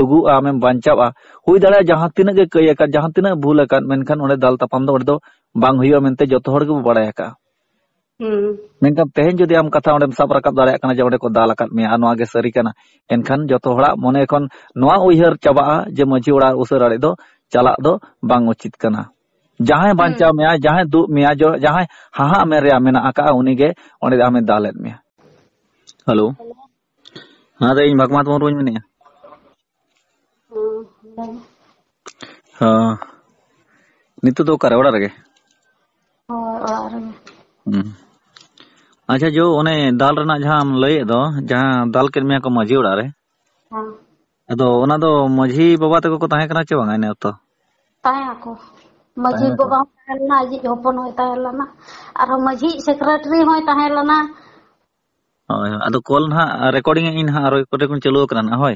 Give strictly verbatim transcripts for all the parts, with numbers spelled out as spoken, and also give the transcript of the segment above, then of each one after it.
ᱞᱩᱜᱩᱜᱼᱟ, ᱟᱢᱮᱢ ᱵᱟᱧᱪᱟᱣᱼᱟ᱾ ᱦᱩᱭ ᱫᱟᱲᱮᱭᱟᱜᱼᱟ ᱡᱟᱦᱟᱸ ᱛᱤᱱᱟᱹᱜ ᱜᱮ ᱠᱟᱹᱭ ᱟᱠᱟᱫ, ᱡᱟᱦᱟᱸ ᱛᱤᱱᱟᱹᱜ ᱵᱷᱩᱞ ᱟᱠᱟᱫ, ᱢᱮᱱᱠᱷᱟᱱ ᱚᱸᱰᱮ ᱫᱟᱞ ᱛᱟᱯᱟᱢ ᱫᱚ ᱚᱸᱰᱮ ᱫᱚ ᱵᱟᱝ ᱦᱩᱭᱩᱜᱼᱟ ᱢᱮᱱᱛᱮ ᱡᱚᱛᱚ ᱦᱚᱲ ᱜᱮᱵᱚ ᱵᱟᱲᱟᱭ ᱟᱠᱟᱫᱼᱟ᱾ ᱦᱩᱸ᱾ ᱢᱮᱱᱠᱷᱟᱱ ᱛᱮᱦᱮᱧ ᱡᱩᱫᱤ ᱟᱢ ᱠᱟᱛᱷᱟ ᱚᱸᱰᱮᱢ ᱥᱟᱵ ᱨᱟᱠᱟᱵ ᱫᱟᱲᱮᱭᱟᱜ ᱠᱟᱱᱟ ᱡᱮ ᱚᱸᱰᱮ ᱠᱚ ᱫᱟᱞ ᱟᱠᱟᱫ ᱢᱮᱭᱟ ᱟᱨ ᱱᱚᱣᱟ ᱜᱮ ᱥᱟᱹᱨᱤ ᱠᱟᱱᱟ, ᱮᱱᱠᱷᱟᱱ ᱡᱚᱛᱚ ᱦᱚᱲᱟᱜ ᱢᱚᱱᱮ ᱠᱷᱚᱱ ᱱᱚᱣᱟ ᱩᱭᱦᱟᱹᱨ ᱪᱟᱵᱟᱜᱼᱟ ᱡᱮ ᱢᱟᱹᱡᱷᱤ ᱚᱲᱟᱜ ᱩᱥᱟᱹᱨᱟ ᱫᱚ ᱪᱟᱞᱟᱜ ᱫᱚ ᱵᱟᱝ ᱩᱪᱤᱛ ᱠᱟᱱᱟ᱾ ᱡᱟᱦᱟᱸᱭ ᱦᱩᱸ᱾ ᱵᱟᱧᱪᱟᱣ ᱢᱮᱭᱟ, ᱡᱟᱦᱟᱸᱭ ᱫᱩᱜ ᱢᱮᱭᱟ, ᱡᱚ-, ᱡᱟᱦᱟᱸᱭ ᱦᱟᱦᱟᱜ ᱢᱮ ᱨᱮᱭᱟᱜ ᱢᱮᱱᱟᱜ ᱟᱠᱟᱫᱼᱟ, ᱩᱱᱤᱜᱮ ᱚᱸᱰᱮ ᱟᱢᱮ ᱫᱟᱞᱮᱫ ᱢᱮᱭᱟ᱾ ᱦᱮᱞᱳ᱾ ᱦᱮᱸ, ᱫᱚ ᱤᱧ ᱵᱷᱟᱜᱽᱢᱟᱛ ᱢᱩᱨᱢᱩᱧ ᱢᱮᱱᱮᱫᱼᱟ᱾ ᱦᱩᱸ, ᱞᱟᱹᱭ ᱢᱮ᱾ ᱦᱚᱸ᱾ ᱱᱤᱛᱚᱜ ᱫᱚ ᱚᱠᱟᱨᱮ, ᱚᱲᱟᱜ ᱨᱮᱜᱮ? ᱦᱳᱭ, ᱚᱲᱟᱜ ᱨᱮᱜᱮ᱾ ᱦᱩᱸ᱾ ᱟᱪᱪᱷᱟ, ᱡᱚ, ᱚᱱᱮ ᱫᱟᱞ ᱨᱮᱱᱟᱜ ᱡᱟᱦᱟᱸᱢ ᱞᱟᱹᱭᱮᱫ ᱫᱚ, ᱡᱟᱦᱟᱸ ᱫᱟᱞ ᱠᱮᱫ ᱢᱮᱭᱟ ᱠᱚ ᱢᱟᱹᱡᱷᱤ ᱚᱲᱟᱜ ᱨᱮ, ᱦᱮᱸ᱾ ᱟᱫᱚ ᱚᱱᱟ ᱫᱚ ᱢᱟᱹᱡᱷᱤ ᱵᱟᱵᱟ ᱛᱟᱠᱚ ᱠᱚ ᱛᱟᱦᱮᱸ ᱠᱟᱱᱟ ᱪᱮ ᱵᱟᱝᱟ ᱤᱱᱟᱹ ᱚᱠᱛᱚ? ᱛᱟᱦᱮᱸ ᱟᱠᱚ᱾ ᱢᱟᱹᱡᱷᱤ ᱛᱟᱦᱮᱸ ᱠᱟᱱᱟ᱾ ᱵᱟᱵᱟ ᱦᱚᱸ ᱛᱟᱦᱮᱸ ᱞᱮᱱᱟ, ᱟᱡᱤᱡ ᱦᱚᱯᱚᱱ ᱦᱚᱸᱭ ᱛᱟᱦᱮᱸ ᱞᱮᱱᱟ, ᱟᱨᱦᱚᱸ ᱢᱟᱹᱡᱷᱤᱭᱤᱡ ᱥᱮᱠᱨᱮᱴᱟᱨᱤ ᱦᱚᱸᱭ ᱛᱟᱦᱮᱸ ᱞᱮᱱᱟ᱾ ᱦᱳᱭ, ᱦᱳᱭ᱾ ᱟᱫᱚ ᱠᱚᱞ ᱱᱟᱦᱟᱜ ᱨᱮᱠᱚᱨᱰᱤᱝ ᱟᱹᱧ ᱱᱟᱦᱟᱜ, ᱟᱨᱚ ᱨᱮᱠᱚᱨᱰᱤᱝ ᱪᱟᱹᱞᱩ ᱟᱠᱟᱱᱟ ᱱᱟᱦᱟᱜ, ᱦᱳᱭ᱾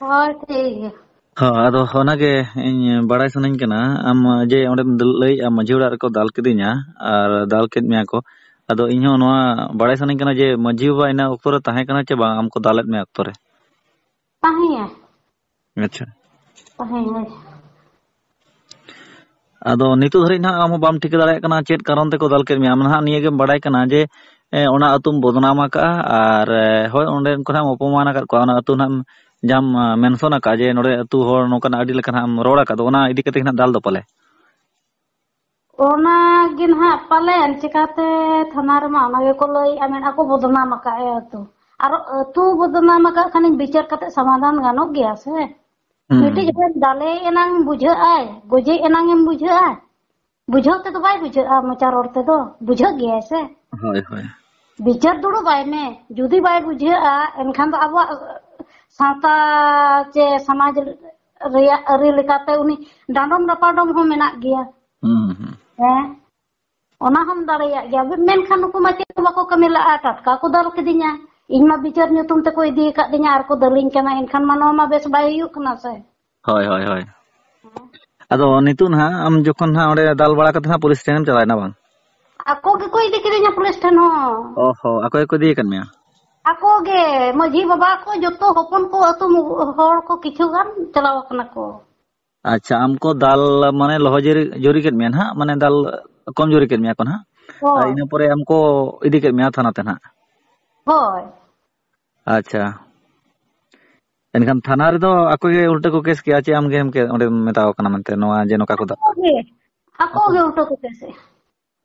ᱦᱳᱭ, ᱴᱷᱤᱠ ᱜᱮᱭᱟ᱾ ᱦᱚᱸ, ᱟᱫᱚ ᱚᱱᱟᱜᱮ ᱤᱧ ᱵᱟᱲᱟᱭ ᱥᱟᱱᱟᱧ ᱠᱟᱱᱟ, ᱟᱢ ᱡᱮ ᱚᱸᱰᱮᱢ ᱞᱟᱹᱭᱮᱜᱼᱟ ᱢᱟᱹᱡᱷᱤ ᱚᱲᱟᱜ ᱨᱮᱠᱚ ᱫᱟᱞ ᱠᱤᱫᱤᱧᱟ ᱟᱨ ᱫᱟᱞ ᱠᱮᱫ ᱢᱮᱭᱟ ᱠᱚ, ᱟᱫᱚ ᱤᱧᱦᱚᱸ ᱱᱚᱣᱟ ᱵᱟᱲᱟᱭ ᱥᱟᱱᱟᱧ ᱠᱟᱱᱟ ᱡᱮ ᱢᱟᱹᱡᱷᱤ ᱵᱟᱵᱟ ᱤᱱᱟᱹ ᱚᱠᱛᱚ ᱨᱮ ᱛᱟᱦᱮᱸ ᱠᱟᱱᱟ ᱪᱮ ᱵᱟᱝ, ᱟᱢ ᱠᱚ ᱫᱟᱞᱮᱫ ᱢᱮᱭᱟ ᱚᱠᱛᱚ ᱨᱮ? ᱛᱟᱦᱮᱸᱭᱟ᱾ ᱟᱪᱪᱷᱟ᱾ ᱛᱟᱦᱮᱸᱭᱟᱭ᱾ ᱟᱫᱚ ᱱᱤᱛᱚᱜ ᱫᱷᱟᱹᱨᱤᱡ ᱱᱟᱦᱟᱜ ᱟᱢ ᱦᱚᱸ ᱵᱟᱢ ᱴᱷᱤᱠᱟᱹ ᱫᱟᱲᱮᱭᱟᱜ ᱠᱟᱱᱟ ᱪᱮᱫ ᱠᱟᱨᱚᱱ ᱛᱮᱠᱚ ᱫᱟᱞ ᱠᱮᱫ ᱢᱮᱭᱟ᱾ ᱟᱢ ᱱᱟᱦᱟᱜ ᱱᱤᱭᱟᱹ ᱜᱮᱢ ᱵᱟᱲᱟᱭ ᱠᱟᱱᱟ ᱡᱮ, ᱮ, ᱚᱱᱟ ᱟᱹᱛᱩᱢ ᱵᱚᱫᱱᱟᱢ ᱟᱠᱟᱫᱼᱟ ᱟᱨ, ᱮ, ᱦᱳᱭ, ᱚᱸᱰᱮᱱ ᱠᱚ ᱱᱟᱦᱟᱜ ᱮᱢ ᱚᱯᱚᱢᱟᱱ ᱟᱠᱟᱫ ᱠᱚᱣᱟ, ᱚᱱᱟ ᱟᱹᱛᱩ ᱱᱟᱦᱟᱜ ᱮᱢ ᱡᱟᱦᱟᱸᱢ, ᱟ, ᱢᱮᱱᱥᱚᱱ ᱟᱠᱟᱫᱼᱟ ᱡᱮ ᱱᱚᱰᱮ ᱟᱹᱛᱩ ᱦᱚᱲ ᱱᱚᱝᱠᱟᱱᱟᱜ ᱟᱹᱰᱤ ᱞᱮᱠᱟ ᱱᱟᱦᱟᱜ ᱮᱢ ᱨᱚᱲ ᱟᱠᱟᱫ ᱫᱚ, ᱚᱱᱟ ᱤᱫᱤ ᱠᱟᱛᱮ ᱜᱮ ᱱᱟᱦᱟᱜ ᱫᱟᱞ ᱫᱚ ᱯᱟᱞᱮ? ᱚᱱᱟ ᱜᱮ ᱱᱟᱦᱟᱜ ᱯᱟᱞᱮᱱ ᱪᱮᱠᱟᱛᱮ ᱛᱷᱟᱱᱟ ᱨᱮᱢᱟ ᱚᱱᱟ ᱜᱮᱠᱚ ᱞᱟᱹᱭᱮᱫᱼᱟ, ᱢᱮᱱᱟ ᱠᱚ ᱵᱚᱫᱱᱟᱢ ᱟᱠᱟᱫ ᱮ ᱟᱹᱛᱩ᱾ ᱟᱨ ᱟᱹᱛᱩ ᱵᱚᱫᱱᱟᱢ ᱟᱠᱟᱫ ᱠᱷᱟᱱᱤᱧ ᱵᱤᱪᱟᱹᱨ ᱠᱟᱛᱮ ᱥᱚᱢᱟᱫᱷᱟᱱ ᱜᱟᱱᱚᱜ ᱜᱮᱭᱟ ᱥᱮ? ᱦᱩᱸ᱾ ᱢᱤᱫᱴᱤᱡ ᱦᱚᱲ ᱫᱟᱞᱮ ᱮᱱᱟᱝ ᱵᱩᱡᱷᱟᱹᱜ ᱟᱭ, ᱜᱚᱡᱮ ᱮᱱᱟᱝ ᱮᱢ ᱵᱩᱡᱷᱟᱹᱜᱼᱟ, ᱵᱩᱡᱷᱟᱹᱣ ᱛᱮᱫᱚ ᱵᱟᱭ ᱵᱩᱡᱷᱟᱹᱜᱼᱟ, ᱢᱚᱪᱟ ᱨᱚᱲ ᱛᱮᱫᱚ ᱵᱩᱡᱷᱟᱹᱜ ᱜᱮᱭᱟᱭ ᱥᱮ᱾ ᱦᱳᱭ, ᱦᱳᱭ᱾ ᱵᱤᱪᱟᱹᱨ ᱫᱩᱲᱩᱵᱟᱭ ᱢᱮ, ᱡᱩᱫᱤ ᱵᱟᱭ ᱵᱩᱡᱷᱟᱹᱜᱼᱟ, ᱮᱱᱠᱷᱟᱱ ᱫᱚ ᱟᱵᱚᱣᱟᱜ ᱥᱟᱶᱛᱟ ᱪᱮ ᱥᱚᱢᱟᱡᱽ ᱨᱮᱭᱟᱜ ᱟᱹᱨᱤ ᱞᱮᱠᱟᱛᱮ ᱩᱱᱤ ᱰᱟᱸᱰᱚᱢ ᱨᱟᱯᱟᱰᱚᱢ ᱦᱚᱸ ᱢᱮᱱᱟᱜ ᱜᱮᱭᱟ᱾ ᱦᱩᱸ, ᱦᱩᱸ᱾ ᱦᱮᱸ, ᱚᱱᱟ ᱦᱚᱸᱢ ᱫᱟᱲᱮᱭᱟᱜ ᱜᱮᱭᱟ᱾ ᱢᱮᱱᱠᱷᱟᱱ ᱱᱩᱠᱩ ᱢᱟ ᱪᱮᱫ ᱦᱚᱸ ᱵᱟᱠᱚ ᱠᱟᱹᱢᱤ ᱞᱟᱜᱼᱟ, ᱴᱟᱴᱠᱟ ᱠᱚ ᱫᱟᱞ ᱠᱤᱫᱤᱧᱟ᱾ ᱤᱧ ᱢᱟ ᱵᱤᱪᱟᱹᱨ ᱧᱩᱛᱩᱢ ᱛᱮᱠᱚ ᱤᱫᱤ ᱟᱠᱟᱫ ᱫᱤᱧᱟ ᱟᱨ ᱠᱚ ᱫᱟᱹᱞᱤᱧ ᱠᱟᱱᱟ, ᱮᱱᱠᱷᱟᱱ ᱢᱟ ᱱᱚᱣᱟ ᱢᱟ ᱵᱮᱥ ᱵᱟᱭ ᱦᱩᱭᱩᱜ ᱠᱟᱱᱟ ᱥᱮ᱾ ᱦᱳᱭ, ᱦᱳᱭ, ᱦᱳᱭ᱾ ᱟᱫᱚ ᱱᱤᱛᱚᱜ ᱱᱟᱦᱟᱜ ᱟᱢ ᱡᱚᱠᱷᱚᱱ ᱱᱟᱦᱟᱜ ᱚᱸᱰᱮ ᱫᱟᱞ ᱵᱟᱲᱟ ᱠᱟᱛᱮ ᱱᱟᱦᱟᱜ ᱯᱩᱞᱤᱥ ᱴᱷᱮᱱᱮᱢ ᱪᱟᱞᱟᱣᱮᱱᱟ, ᱵᱟᱝ? ᱟᱠᱚ ᱜᱮᱠᱚ ᱤᱫᱤ ᱠᱤᱫᱤᱧᱟ ᱯᱩᱞᱤᱥ ᱴᱷᱮᱱ ᱦᱚᱸ᱾ ᱚ ᱦᱚ, ᱟᱠᱚ ᱜᱮᱠᱚ ᱤᱫᱤᱭ ᱟᱠᱟᱫ ᱢᱮᱭᱟ? ᱟᱠᱚ ᱜᱮ, ᱢᱟᱹᱡᱷᱤ ᱵᱟᱵᱟ ᱠᱚ, ᱡᱚᱛᱚ ᱦᱚᱯᱚᱱ ᱠᱚ, ᱟᱹᱛᱩ ᱢᱩ-, ᱦᱚᱲ ᱠᱚ ᱠᱤᱪᱷᱩ ᱜᱟᱱ ᱪᱟᱞᱟᱣ ᱟᱠᱟᱱᱟ ᱠᱚ᱾ ᱟᱪᱪᱷᱟ, ᱟᱢ ᱠᱚ ᱫᱟᱞ, ᱢᱟᱱᱮ, ᱞᱚᱦᱚ ᱡᱩᱨᱤ, ᱡᱩᱨᱤ ᱠᱮᱫ ᱢᱮᱭᱟ ᱱᱟᱦᱟᱜ, ᱢᱟᱱᱮ, ᱫᱟᱞ, ᱠᱚᱢ ᱡᱩᱨᱤ ᱠᱮᱫ ᱢᱮᱭᱟ ᱠᱚ ᱱᱟᱦᱟᱜ᱾ ᱟᱨ ᱦᱳᱭ᱾ ᱤᱱᱟᱹ ᱯᱚᱨᱮ ᱟᱢ ᱠᱚ ᱤᱫᱤ ᱠᱮᱫ ᱢᱮᱭᱟ ᱛᱷᱟᱱᱟ ᱛᱮ ᱱᱟᱦᱟᱜ᱾ ᱦᱳᱭ᱾ ᱟᱪᱪᱷᱟ, ᱮᱱᱠᱷᱟᱱ ᱛᱷᱟᱱᱟ ᱨᱮᱫᱚ ᱟᱠᱚ ᱜᱮ ᱩᱞᱴᱟᱹ ᱠᱚ ᱠᱮᱥ ᱠᱮᱜᱼᱟ, ᱪᱮ ᱟᱢ ᱜᱮᱢ ᱠᱮ-, ᱚᱸᱰᱮᱢ ᱢᱮᱛᱟᱣ ᱠᱟᱱᱟ ᱢᱮᱱᱛᱮ, ᱱᱚᱣᱟ ᱡᱮ ᱱᱚᱝᱠᱟ ᱠᱚ ᱫᱟᱞ? ᱟᱠᱚ ᱜᱮ, ᱟᱠᱚ ᱟᱠᱚ ᱜᱮ ᱩᱞᱴᱟᱹ ᱠᱚ ᱠᱮᱥ ᱮᱜᱼᱟ᱾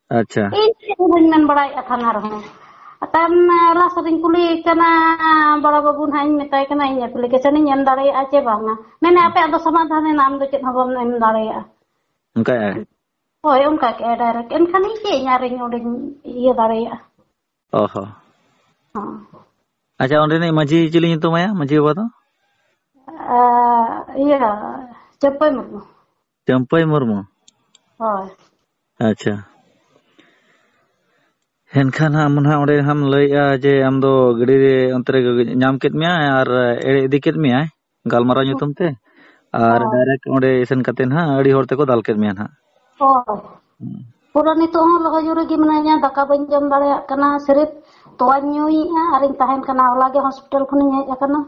ᱟᱪᱪᱷᱟ᱾ ᱤᱧ ᱪᱮᱫ ᱦᱚᱸ ᱵᱟᱹᱧ ᱢᱮᱱ ᱵᱟᱲᱟᱭᱮᱫᱼᱟ ᱛᱷᱟᱱᱟ ᱨᱮᱦᱚᱸ᱾ ᱛᱟᱭᱚᱢ ᱞᱟᱥ ᱨᱤᱧ ᱠᱩᱞᱤᱭᱮ ᱠᱟᱱᱟ, ᱵᱟᱲᱟ ᱵᱟᱹᱵᱩ ᱱᱟᱦᱟᱜ ᱤᱧ ᱢᱮᱛᱟᱭ ᱠᱟᱱᱟ, ᱤᱧ ᱟᱯᱞᱤᱠᱮᱥᱚᱱ ᱤᱧ ᱮᱢ ᱫᱟᱲᱮᱭᱟᱜᱼᱟ ᱪᱮ ᱵᱟᱝᱟ? ᱢᱮᱱᱮ, ᱦᱩᱸ᱾ ᱟᱯᱮᱭᱟᱜ ᱫᱚ ᱥᱚᱢᱟᱫᱷᱟᱱ ᱮᱱᱟ, ᱟᱢ ᱫᱚ ᱪᱮᱫ ᱦᱚᱸ ᱵᱟᱢ ᱮᱢ ᱫᱟᱲᱮᱭᱟᱜᱼᱟ᱾ ᱚᱱᱠᱟᱭ? ᱦᱳᱭ, ᱚᱱᱠᱟ ᱠᱮᱜᱼᱟᱭ ᱰᱟᱭᱨᱮᱠᱴ᱾ ᱮᱱᱠᱷᱟᱱ ᱤᱧ ᱪᱮᱫ ᱤᱧ ᱟᱨᱤᱧ ᱚᱸᱰᱮᱧ ᱤᱭᱟᱹ ᱫᱟᱲᱮᱭᱟᱜᱼᱟ? ᱚ ᱦᱚᱸ᱾ ᱦᱚᱸ᱾ ᱟᱪᱪᱷᱟ, ᱚᱸᱰᱮᱱᱤᱡ ᱢᱟᱹᱡᱷᱤ ᱪᱤᱞᱤ ᱧᱩᱛᱩᱢ ᱟᱭᱟ, ᱢᱟᱹᱡᱷᱤ ᱵᱟᱵᱟ ᱫᱚ? ᱟ, ᱤᱭᱟᱹ, ᱪᱟᱹᱢᱯᱟᱹᱭ ᱢᱩᱨᱢᱩ᱾ ᱪᱟᱹᱢᱯᱟᱹᱭ ᱢᱩᱨᱢᱩ? ᱦᱳᱭ᱾ ᱟᱪᱪᱷᱟ᱾ ᱮᱱᱠᱷᱟᱱ ᱟᱢ ᱱᱟᱦᱟᱜ ᱚᱸᱰᱮ ᱦᱟᱸᱜ ᱮᱢ ᱞᱟᱹᱭᱮᱜᱼᱟ ᱡᱮ ᱟᱢ ᱫᱚ ᱜᱟᱹᱰᱤ ᱨᱮ ᱚᱱᱛᱮ ᱨᱮ ᱧᱟᱢ ᱠᱮᱫ ᱢᱮᱭᱟᱭ ᱟᱨ ᱮᱲᱮ ᱤᱫᱤ ᱠᱮᱫ ᱢᱮᱭᱟᱭ ᱜᱟᱞᱢᱟᱨᱟᱣ ᱧᱩᱛᱩᱢ ᱛᱮ, ᱟᱨ ᱦᱳᱭ᱾ ᱰᱟᱭᱨᱮᱠᱴ ᱚᱸᱰᱮ ᱥᱮᱱ ᱠᱟᱛᱮ ᱱᱟᱦᱟᱜ ᱟᱹᱰᱤ ᱦᱚᱲ ᱛᱮᱠᱚ ᱫᱟᱞ ᱠᱮᱫ ᱢᱮᱭᱟ ᱱᱟᱦᱟᱜ᱾ ᱦᱳᱭ᱾ ᱦᱩᱸ᱾ ᱯᱩᱨᱟᱹ ᱱᱤᱛᱚᱜ ᱦᱚᱸ ᱞᱚᱦᱚ ᱡᱩᱨᱤ ᱜᱮ ᱢᱤᱱᱟᱹᱧᱟ, ᱫᱟᱠᱟ ᱵᱟᱹᱧ ᱡᱚᱢ ᱫᱟᱲᱮᱭᱟᱜ ᱠᱟᱱᱟ, ᱥᱤᱨᱤᱯ ᱛᱚᱣᱟᱧ ᱧᱩᱭᱮᱫᱼᱟ ᱟᱨᱤᱧ ᱛᱟᱦᱮᱱ ᱠᱟᱱᱟ, ᱦᱚᱞᱟ ᱜᱮ ᱦᱚᱥᱯᱤᱴᱟᱞ ᱠᱷᱚᱱᱤᱧ ᱦᱮᱡ ᱟᱠᱟᱱᱟ᱾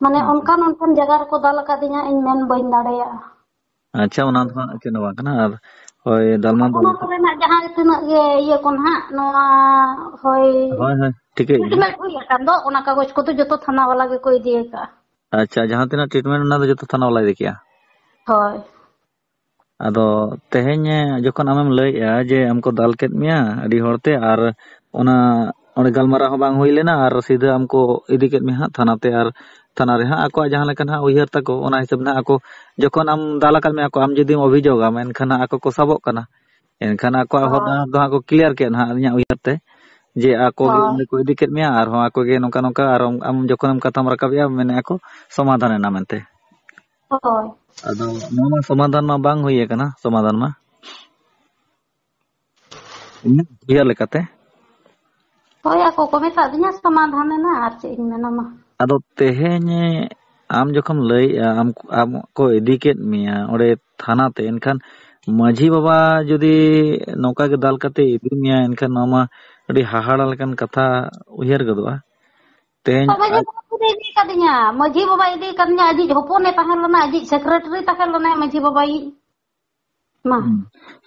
ᱢᱟᱱᱮ ᱦᱩᱸ᱾ ᱚᱱᱠᱟᱱ ᱚᱱᱠᱟᱱ ᱡᱟᱭᱜᱟ ᱨᱮᱠᱚ ᱫᱟᱞ ᱟᱠᱟᱫᱤᱧᱟ, ᱤᱧ ᱢᱮᱱ ᱵᱟᱹᱧ ᱫᱟᱲᱮᱭᱟᱜᱼᱟ᱾ ᱟᱪᱪᱷᱟ, ᱚᱱᱟ ᱫᱚ ᱦᱟᱸᱜ ᱪᱮᱫ ᱦᱚᱸ ᱵᱟᱝ ᱠᱟᱱᱟ᱾ ᱟᱨ ᱦᱳᱭ, ᱫᱟᱞ ᱢᱟ ᱫᱟᱞ ᱚᱱᱟ ᱠᱟᱜ᱾ ᱠᱚᱨᱮᱱᱟᱜ ᱡᱟᱦᱟᱸ ᱛᱤᱱᱟᱹᱜ ᱜᱮ ᱤᱭᱟᱹ ᱠᱚ ᱱᱟᱦᱟᱜ, ᱱᱚᱣᱟ, ᱦᱳᱭ, ᱦᱳᱭ, ᱦᱳᱭ, ᱴᱷᱤᱠᱟᱹᱭᱮᱫ ᱜᱮ᱾ ᱴᱨᱤᱴᱢᱮᱱᱴ ᱦᱩᱭ ᱟᱠᱟᱱ ᱫᱚ, ᱚᱱᱟ ᱠᱟᱜᱚᱡᱽ ᱠᱚᱫᱚ ᱡᱚᱛᱚ ᱛᱷᱟᱱᱟ ᱵᱟᱞᱟ ᱜᱮᱠᱚ ᱤᱫᱤ ᱟᱠᱟᱫᱼᱟ᱾ ᱟᱪᱪᱷᱟ, ᱡᱟᱦᱟᱸ ᱛᱤᱱᱟᱹᱜ ᱴᱨᱤᱴᱢᱮᱱᱴ, ᱚᱱᱟ ᱫᱚ ᱡᱚᱛᱚ ᱛᱷᱟᱱᱟ ᱵᱟᱞᱟ ᱤᱫᱤ ᱠᱮᱜᱼᱟ? ᱦᱳᱭ᱾ ᱟᱫᱚ ᱛᱮᱦᱮᱧ ᱡᱚᱠᱷᱚᱱ ᱟᱢᱮᱢ ᱞᱟᱹᱭᱮᱜᱼᱟ ᱡᱮ ᱟᱢ ᱠᱚ ᱫᱟᱞ ᱠᱮᱫ ᱢᱮᱭᱟ ᱟᱹᱰᱤ ᱦᱚᱲᱛᱮ, ᱟᱨ ᱚᱱᱟ ᱚᱸᱰᱮ ᱜᱟᱞᱢᱟᱨᱟᱣ ᱦᱚᱸ ᱵᱟᱝ ᱦᱩᱭ ᱞᱮᱱᱟ, ᱟᱨ ᱥᱤᱫᱷᱟᱹ ᱟᱢ ᱠᱚ ᱤᱫᱤ ᱠᱮᱫ ᱢᱮᱭᱟ ᱦᱟᱸᱜ ᱛᱷᱟᱱᱟ ᱛᱮ, ᱟᱨ ᱛᱷᱟᱱᱟ ᱨᱮ ᱦᱟᱸᱜ ᱟᱠᱚᱣᱟᱜ ᱡᱟᱦᱟᱸ ᱞᱮᱠᱟ ᱱᱟᱦᱟᱜ ᱩᱭᱦᱟᱹᱨ ᱛᱟᱠᱚ, ᱚᱱᱟ ᱦᱤᱥᱟᱹᱵ ᱱᱟᱦᱟᱜ ᱟᱠᱚ, ᱡᱚᱠᱷᱚᱱ ᱟᱢ ᱫᱟᱞ ᱟᱠᱟᱫ ᱢᱮᱭᱟ ᱠᱚ, ᱟᱢ ᱡᱩᱫᱤᱢ ᱚᱵᱷᱤᱡᱳᱜᱟ, ᱢᱮᱱᱠᱷᱟᱱ ᱦᱟᱸᱜ ᱟᱠᱚ ᱠᱚ ᱥᱟᱵᱚᱜ ᱠᱟᱱᱟ᱾ ᱮᱱᱠᱷᱟᱱ ᱟᱠᱚᱣᱟᱜ ᱦᱚᱨ ᱦᱳᱭ᱾ ᱰᱟᱦᱟᱨ ᱫᱚ ᱦᱟᱸᱜ ᱠᱚ ᱠᱞᱤᱭᱟᱨ ᱠᱮᱫ ᱱᱟᱦᱟᱜ, ᱤᱧᱟᱹᱜ ᱩᱭᱦᱟᱹᱨ ᱛᱮ, ᱡᱮ ᱟᱠᱚ ᱜᱮ ᱦᱳᱭ᱾ ᱚᱸᱰᱮ ᱠᱚ ᱤᱫᱤ ᱠᱮᱫ ᱢᱮᱭᱟ, ᱟᱨᱦᱚᱸ ᱟᱠᱚ ᱜᱮ ᱱᱚᱝᱠᱟ ᱱᱚᱝᱠᱟ, ᱟᱨ ᱟᱢ ᱡᱚᱠᱷᱚᱱᱮᱢ ᱠᱟᱛᱷᱟᱢ ᱨᱟᱠᱟᱵᱮᱜᱼᱟ, ᱢᱮᱱᱮᱜᱼᱟ ᱠᱚ ᱥᱚᱢᱟᱫᱷᱟᱱ ᱮᱱᱟ ᱢᱮᱱᱛᱮ᱾ ᱦᱳᱭ᱾ ᱟᱫᱚ ᱱᱚᱣᱟ ᱢᱟ ᱥᱚᱢᱟᱫᱷᱟᱱ ᱢᱟ ᱵᱟᱝ ᱦᱩᱭ ᱟᱠᱟᱱᱟ, ᱥᱚᱢᱟᱫᱷᱟᱱ ᱢᱟ᱾ ᱤᱧᱟᱹᱜ ᱩᱭᱦᱟᱹᱨ ᱞᱮᱠᱟᱛᱮ᱾ ᱦᱳᱭ, ᱟᱠᱚ ᱠᱚ ᱢᱮᱛᱟᱫᱤᱧᱟ ᱥᱚᱢᱟᱫᱷᱟᱱ ᱮᱱᱟ, ᱟᱨ ᱪᱮᱫ ᱤᱧ ᱢᱮᱱᱟᱢᱟ᱾ ᱟᱫᱚ ᱛᱮᱦᱮᱧ ᱟᱢ ᱡᱚᱠᱷᱚᱱ ᱞᱟᱹᱭᱮᱜᱼᱟ, ᱟᱢ, ᱟᱢ ᱠᱚ ᱤᱫᱤ ᱠᱮᱫ ᱢᱮᱭᱟ ᱚᱸᱰᱮ ᱛᱷᱟᱱᱟ ᱛᱮ, ᱮᱱᱠᱷᱟᱱ ᱢᱟᱹᱡᱷᱤ ᱵᱟᱵᱟ ᱡᱩᱫᱤ ᱱᱚᱝᱠᱟ ᱜᱮ ᱫᱟᱞ ᱠᱟᱛᱮ ᱤᱫᱤ ᱢᱮᱭᱟ, ᱮᱱᱠᱷᱟᱱ ᱱᱚᱣᱟ ᱢᱟ ᱟᱹᱰᱤ ᱦᱟᱦᱟᱲᱟ ᱞᱮᱠᱟᱱ ᱠᱟᱛᱷᱟ ᱩᱭᱦᱟᱹᱨ ᱜᱚᱫᱚᱜᱼᱟ᱾ ᱛᱮᱦᱮᱧ ᱢᱟᱹᱡᱷᱤ ᱵᱟᱵᱟ ᱠᱚ ᱤᱫᱤ ᱠᱟᱫᱤᱧᱟ, ᱢᱟᱹᱡᱷᱤ ᱵᱟᱵᱟ ᱤᱫᱤ ᱠᱟᱫᱤᱧᱟ, ᱟᱡᱤᱡ ᱦᱚᱯᱚᱱᱮ ᱛᱟᱦᱮᱸ ᱞᱮᱱᱟ, ᱟᱡᱤᱡ ᱥᱮᱠᱨᱮᱴᱟᱨᱤ ᱛᱟᱦᱮᱸ ᱞᱮᱱᱟᱭ ᱢᱟᱹᱡᱷᱤ ᱵᱟᱵᱟᱭᱤᱡ᱾ ᱢᱟ᱾ ᱦᱩᱸ᱾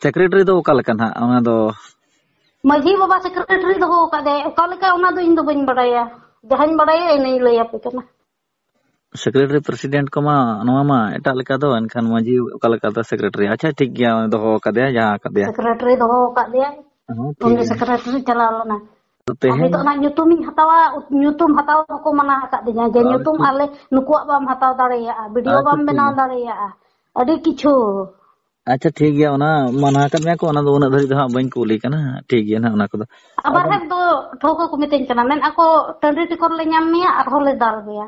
ᱥᱮᱠᱨᱮᱴᱟᱨᱤ ᱫᱚ ᱚᱠᱟ ᱞᱮᱠᱟ ᱱᱟᱦᱟᱜ? ᱚᱱᱟ ᱫᱚ ᱢᱟᱹᱡᱷᱤ ᱵᱟᱵᱟ ᱥᱮᱠᱨᱮᱴᱟᱨᱤ ᱫᱚᱦᱚ ᱟᱠᱟᱫᱮᱭᱟ, ᱚᱠᱟ ᱞᱮᱠᱟ ᱚᱱᱟ ᱫᱚ ᱤᱧ ᱫᱚ ᱵᱟᱹᱧ ᱵᱟᱰᱟᱭᱟ, ᱡᱟᱦᱟᱸᱧ ᱵᱟᱰᱟᱭᱟ ᱤᱱᱟᱹᱧ ᱞᱟᱹᱭ ᱟᱯᱮ ᱠᱟᱱᱟ᱾ ᱥᱮᱠᱨᱮᱴᱟᱨᱤ ᱯᱨᱮᱥᱤᱰᱮᱱᱴ ᱠᱚᱢᱟ ᱱᱚᱣᱟ ᱢᱟ ᱮᱴᱟᱜ ᱞᱮᱠᱟ ᱫᱚ, ᱮᱱᱠᱷᱟᱱ ᱢᱟᱹᱡᱷᱤ ᱚᱠᱟ ᱞᱮᱠᱟ ᱫᱚ ᱥᱮᱠᱨᱮᱴᱟᱨᱤ? ᱟᱪᱪᱷᱟ, ᱴᱷᱤᱠ ᱜᱮᱭᱟ, ᱩᱱᱤ ᱫᱚᱦᱚ ᱟᱠᱟᱫᱮᱭᱟ, ᱡᱟᱦᱟᱸ ᱟᱠᱟᱫᱮᱭᱟ᱾ ᱥᱮᱠᱨᱮᱴᱟᱨᱤ ᱫᱚᱦᱚ ᱟᱠᱟᱫ ᱫᱮᱭᱟ, ᱦᱮᱸ, ᱴᱷᱤᱠ ᱩᱱᱤ ᱜᱮᱭᱟ᱾ ᱥᱮᱠᱨᱮᱴᱟᱨᱤ ᱪᱟᱞᱟᱣ ᱞᱮᱱᱟ᱾ ᱛᱮᱦᱮᱧ ᱱᱤᱛᱚᱜ ᱚᱱᱟ ᱧᱩᱛᱩᱢᱤᱧ ᱦᱟᱛᱟᱣᱟ, ᱧᱩᱛᱩᱢ ᱦᱟᱛᱟᱣ ᱦᱚᱸᱠᱚ ᱢᱟᱱᱟ ᱟᱠᱟᱫ ᱫᱤᱧᱟ ᱡᱮ ᱟᱪᱪᱷᱟ, ᱧᱩᱛᱩᱢ ᱴᱷᱤᱠ᱾ ᱟᱞᱮ ᱱᱩᱠᱩᱣᱟᱜ ᱵᱟᱢ ᱦᱟᱛᱟᱣ ᱫᱟᱲᱮᱭᱟᱜᱼᱟ, ᱵᱤᱰᱤᱳ ᱟᱪᱪᱷᱟ, ᱵᱟᱢ ᱴᱷᱤᱠ ᱵᱮᱱᱟᱣ ᱜᱮᱭᱟ᱾ ᱫᱟᱲᱮᱭᱟᱜᱼᱟ, ᱟᱹᱰᱤ ᱠᱤᱪᱷᱩ᱾ ᱟᱪᱪᱷᱟ, ᱴᱷᱤᱠ ᱜᱮᱭᱟ, ᱚᱱᱟ ᱢᱟᱱᱟ ᱟᱠᱟᱫ ᱢᱮᱭᱟ ᱠᱚ, ᱚᱱᱟ ᱫᱚ ᱩᱱᱟᱹᱜ ᱫᱷᱟᱹᱨᱤᱡ ᱫᱚ ᱦᱟᱸᱜ ᱵᱟᱹᱧ ᱠᱩᱞᱤ ᱠᱟᱱᱟ, ᱴᱷᱤᱠ ᱜᱮᱭᱟ ᱱᱟᱦᱟᱜ ᱚᱱᱟ ᱠᱚᱫᱚ᱾ ᱟᱵᱟᱨ ᱟᱫᱚ ᱦᱮᱸ ᱫᱚ ᱴᱷᱟᱹᱣᱠᱟᱹ ᱠᱚ ᱢᱤᱛᱟᱹᱧ ᱠᱟᱱᱟ, ᱢᱮᱱ ᱟᱠᱚ ᱴᱟᱺᱰᱤ ᱴᱤᱠᱚᱨ ᱞᱮ ᱧᱟᱢ ᱢᱮᱭᱟ ᱟᱨᱦᱚᱸ ᱞᱮ ᱫᱟᱞ ᱢᱮᱭᱟ᱾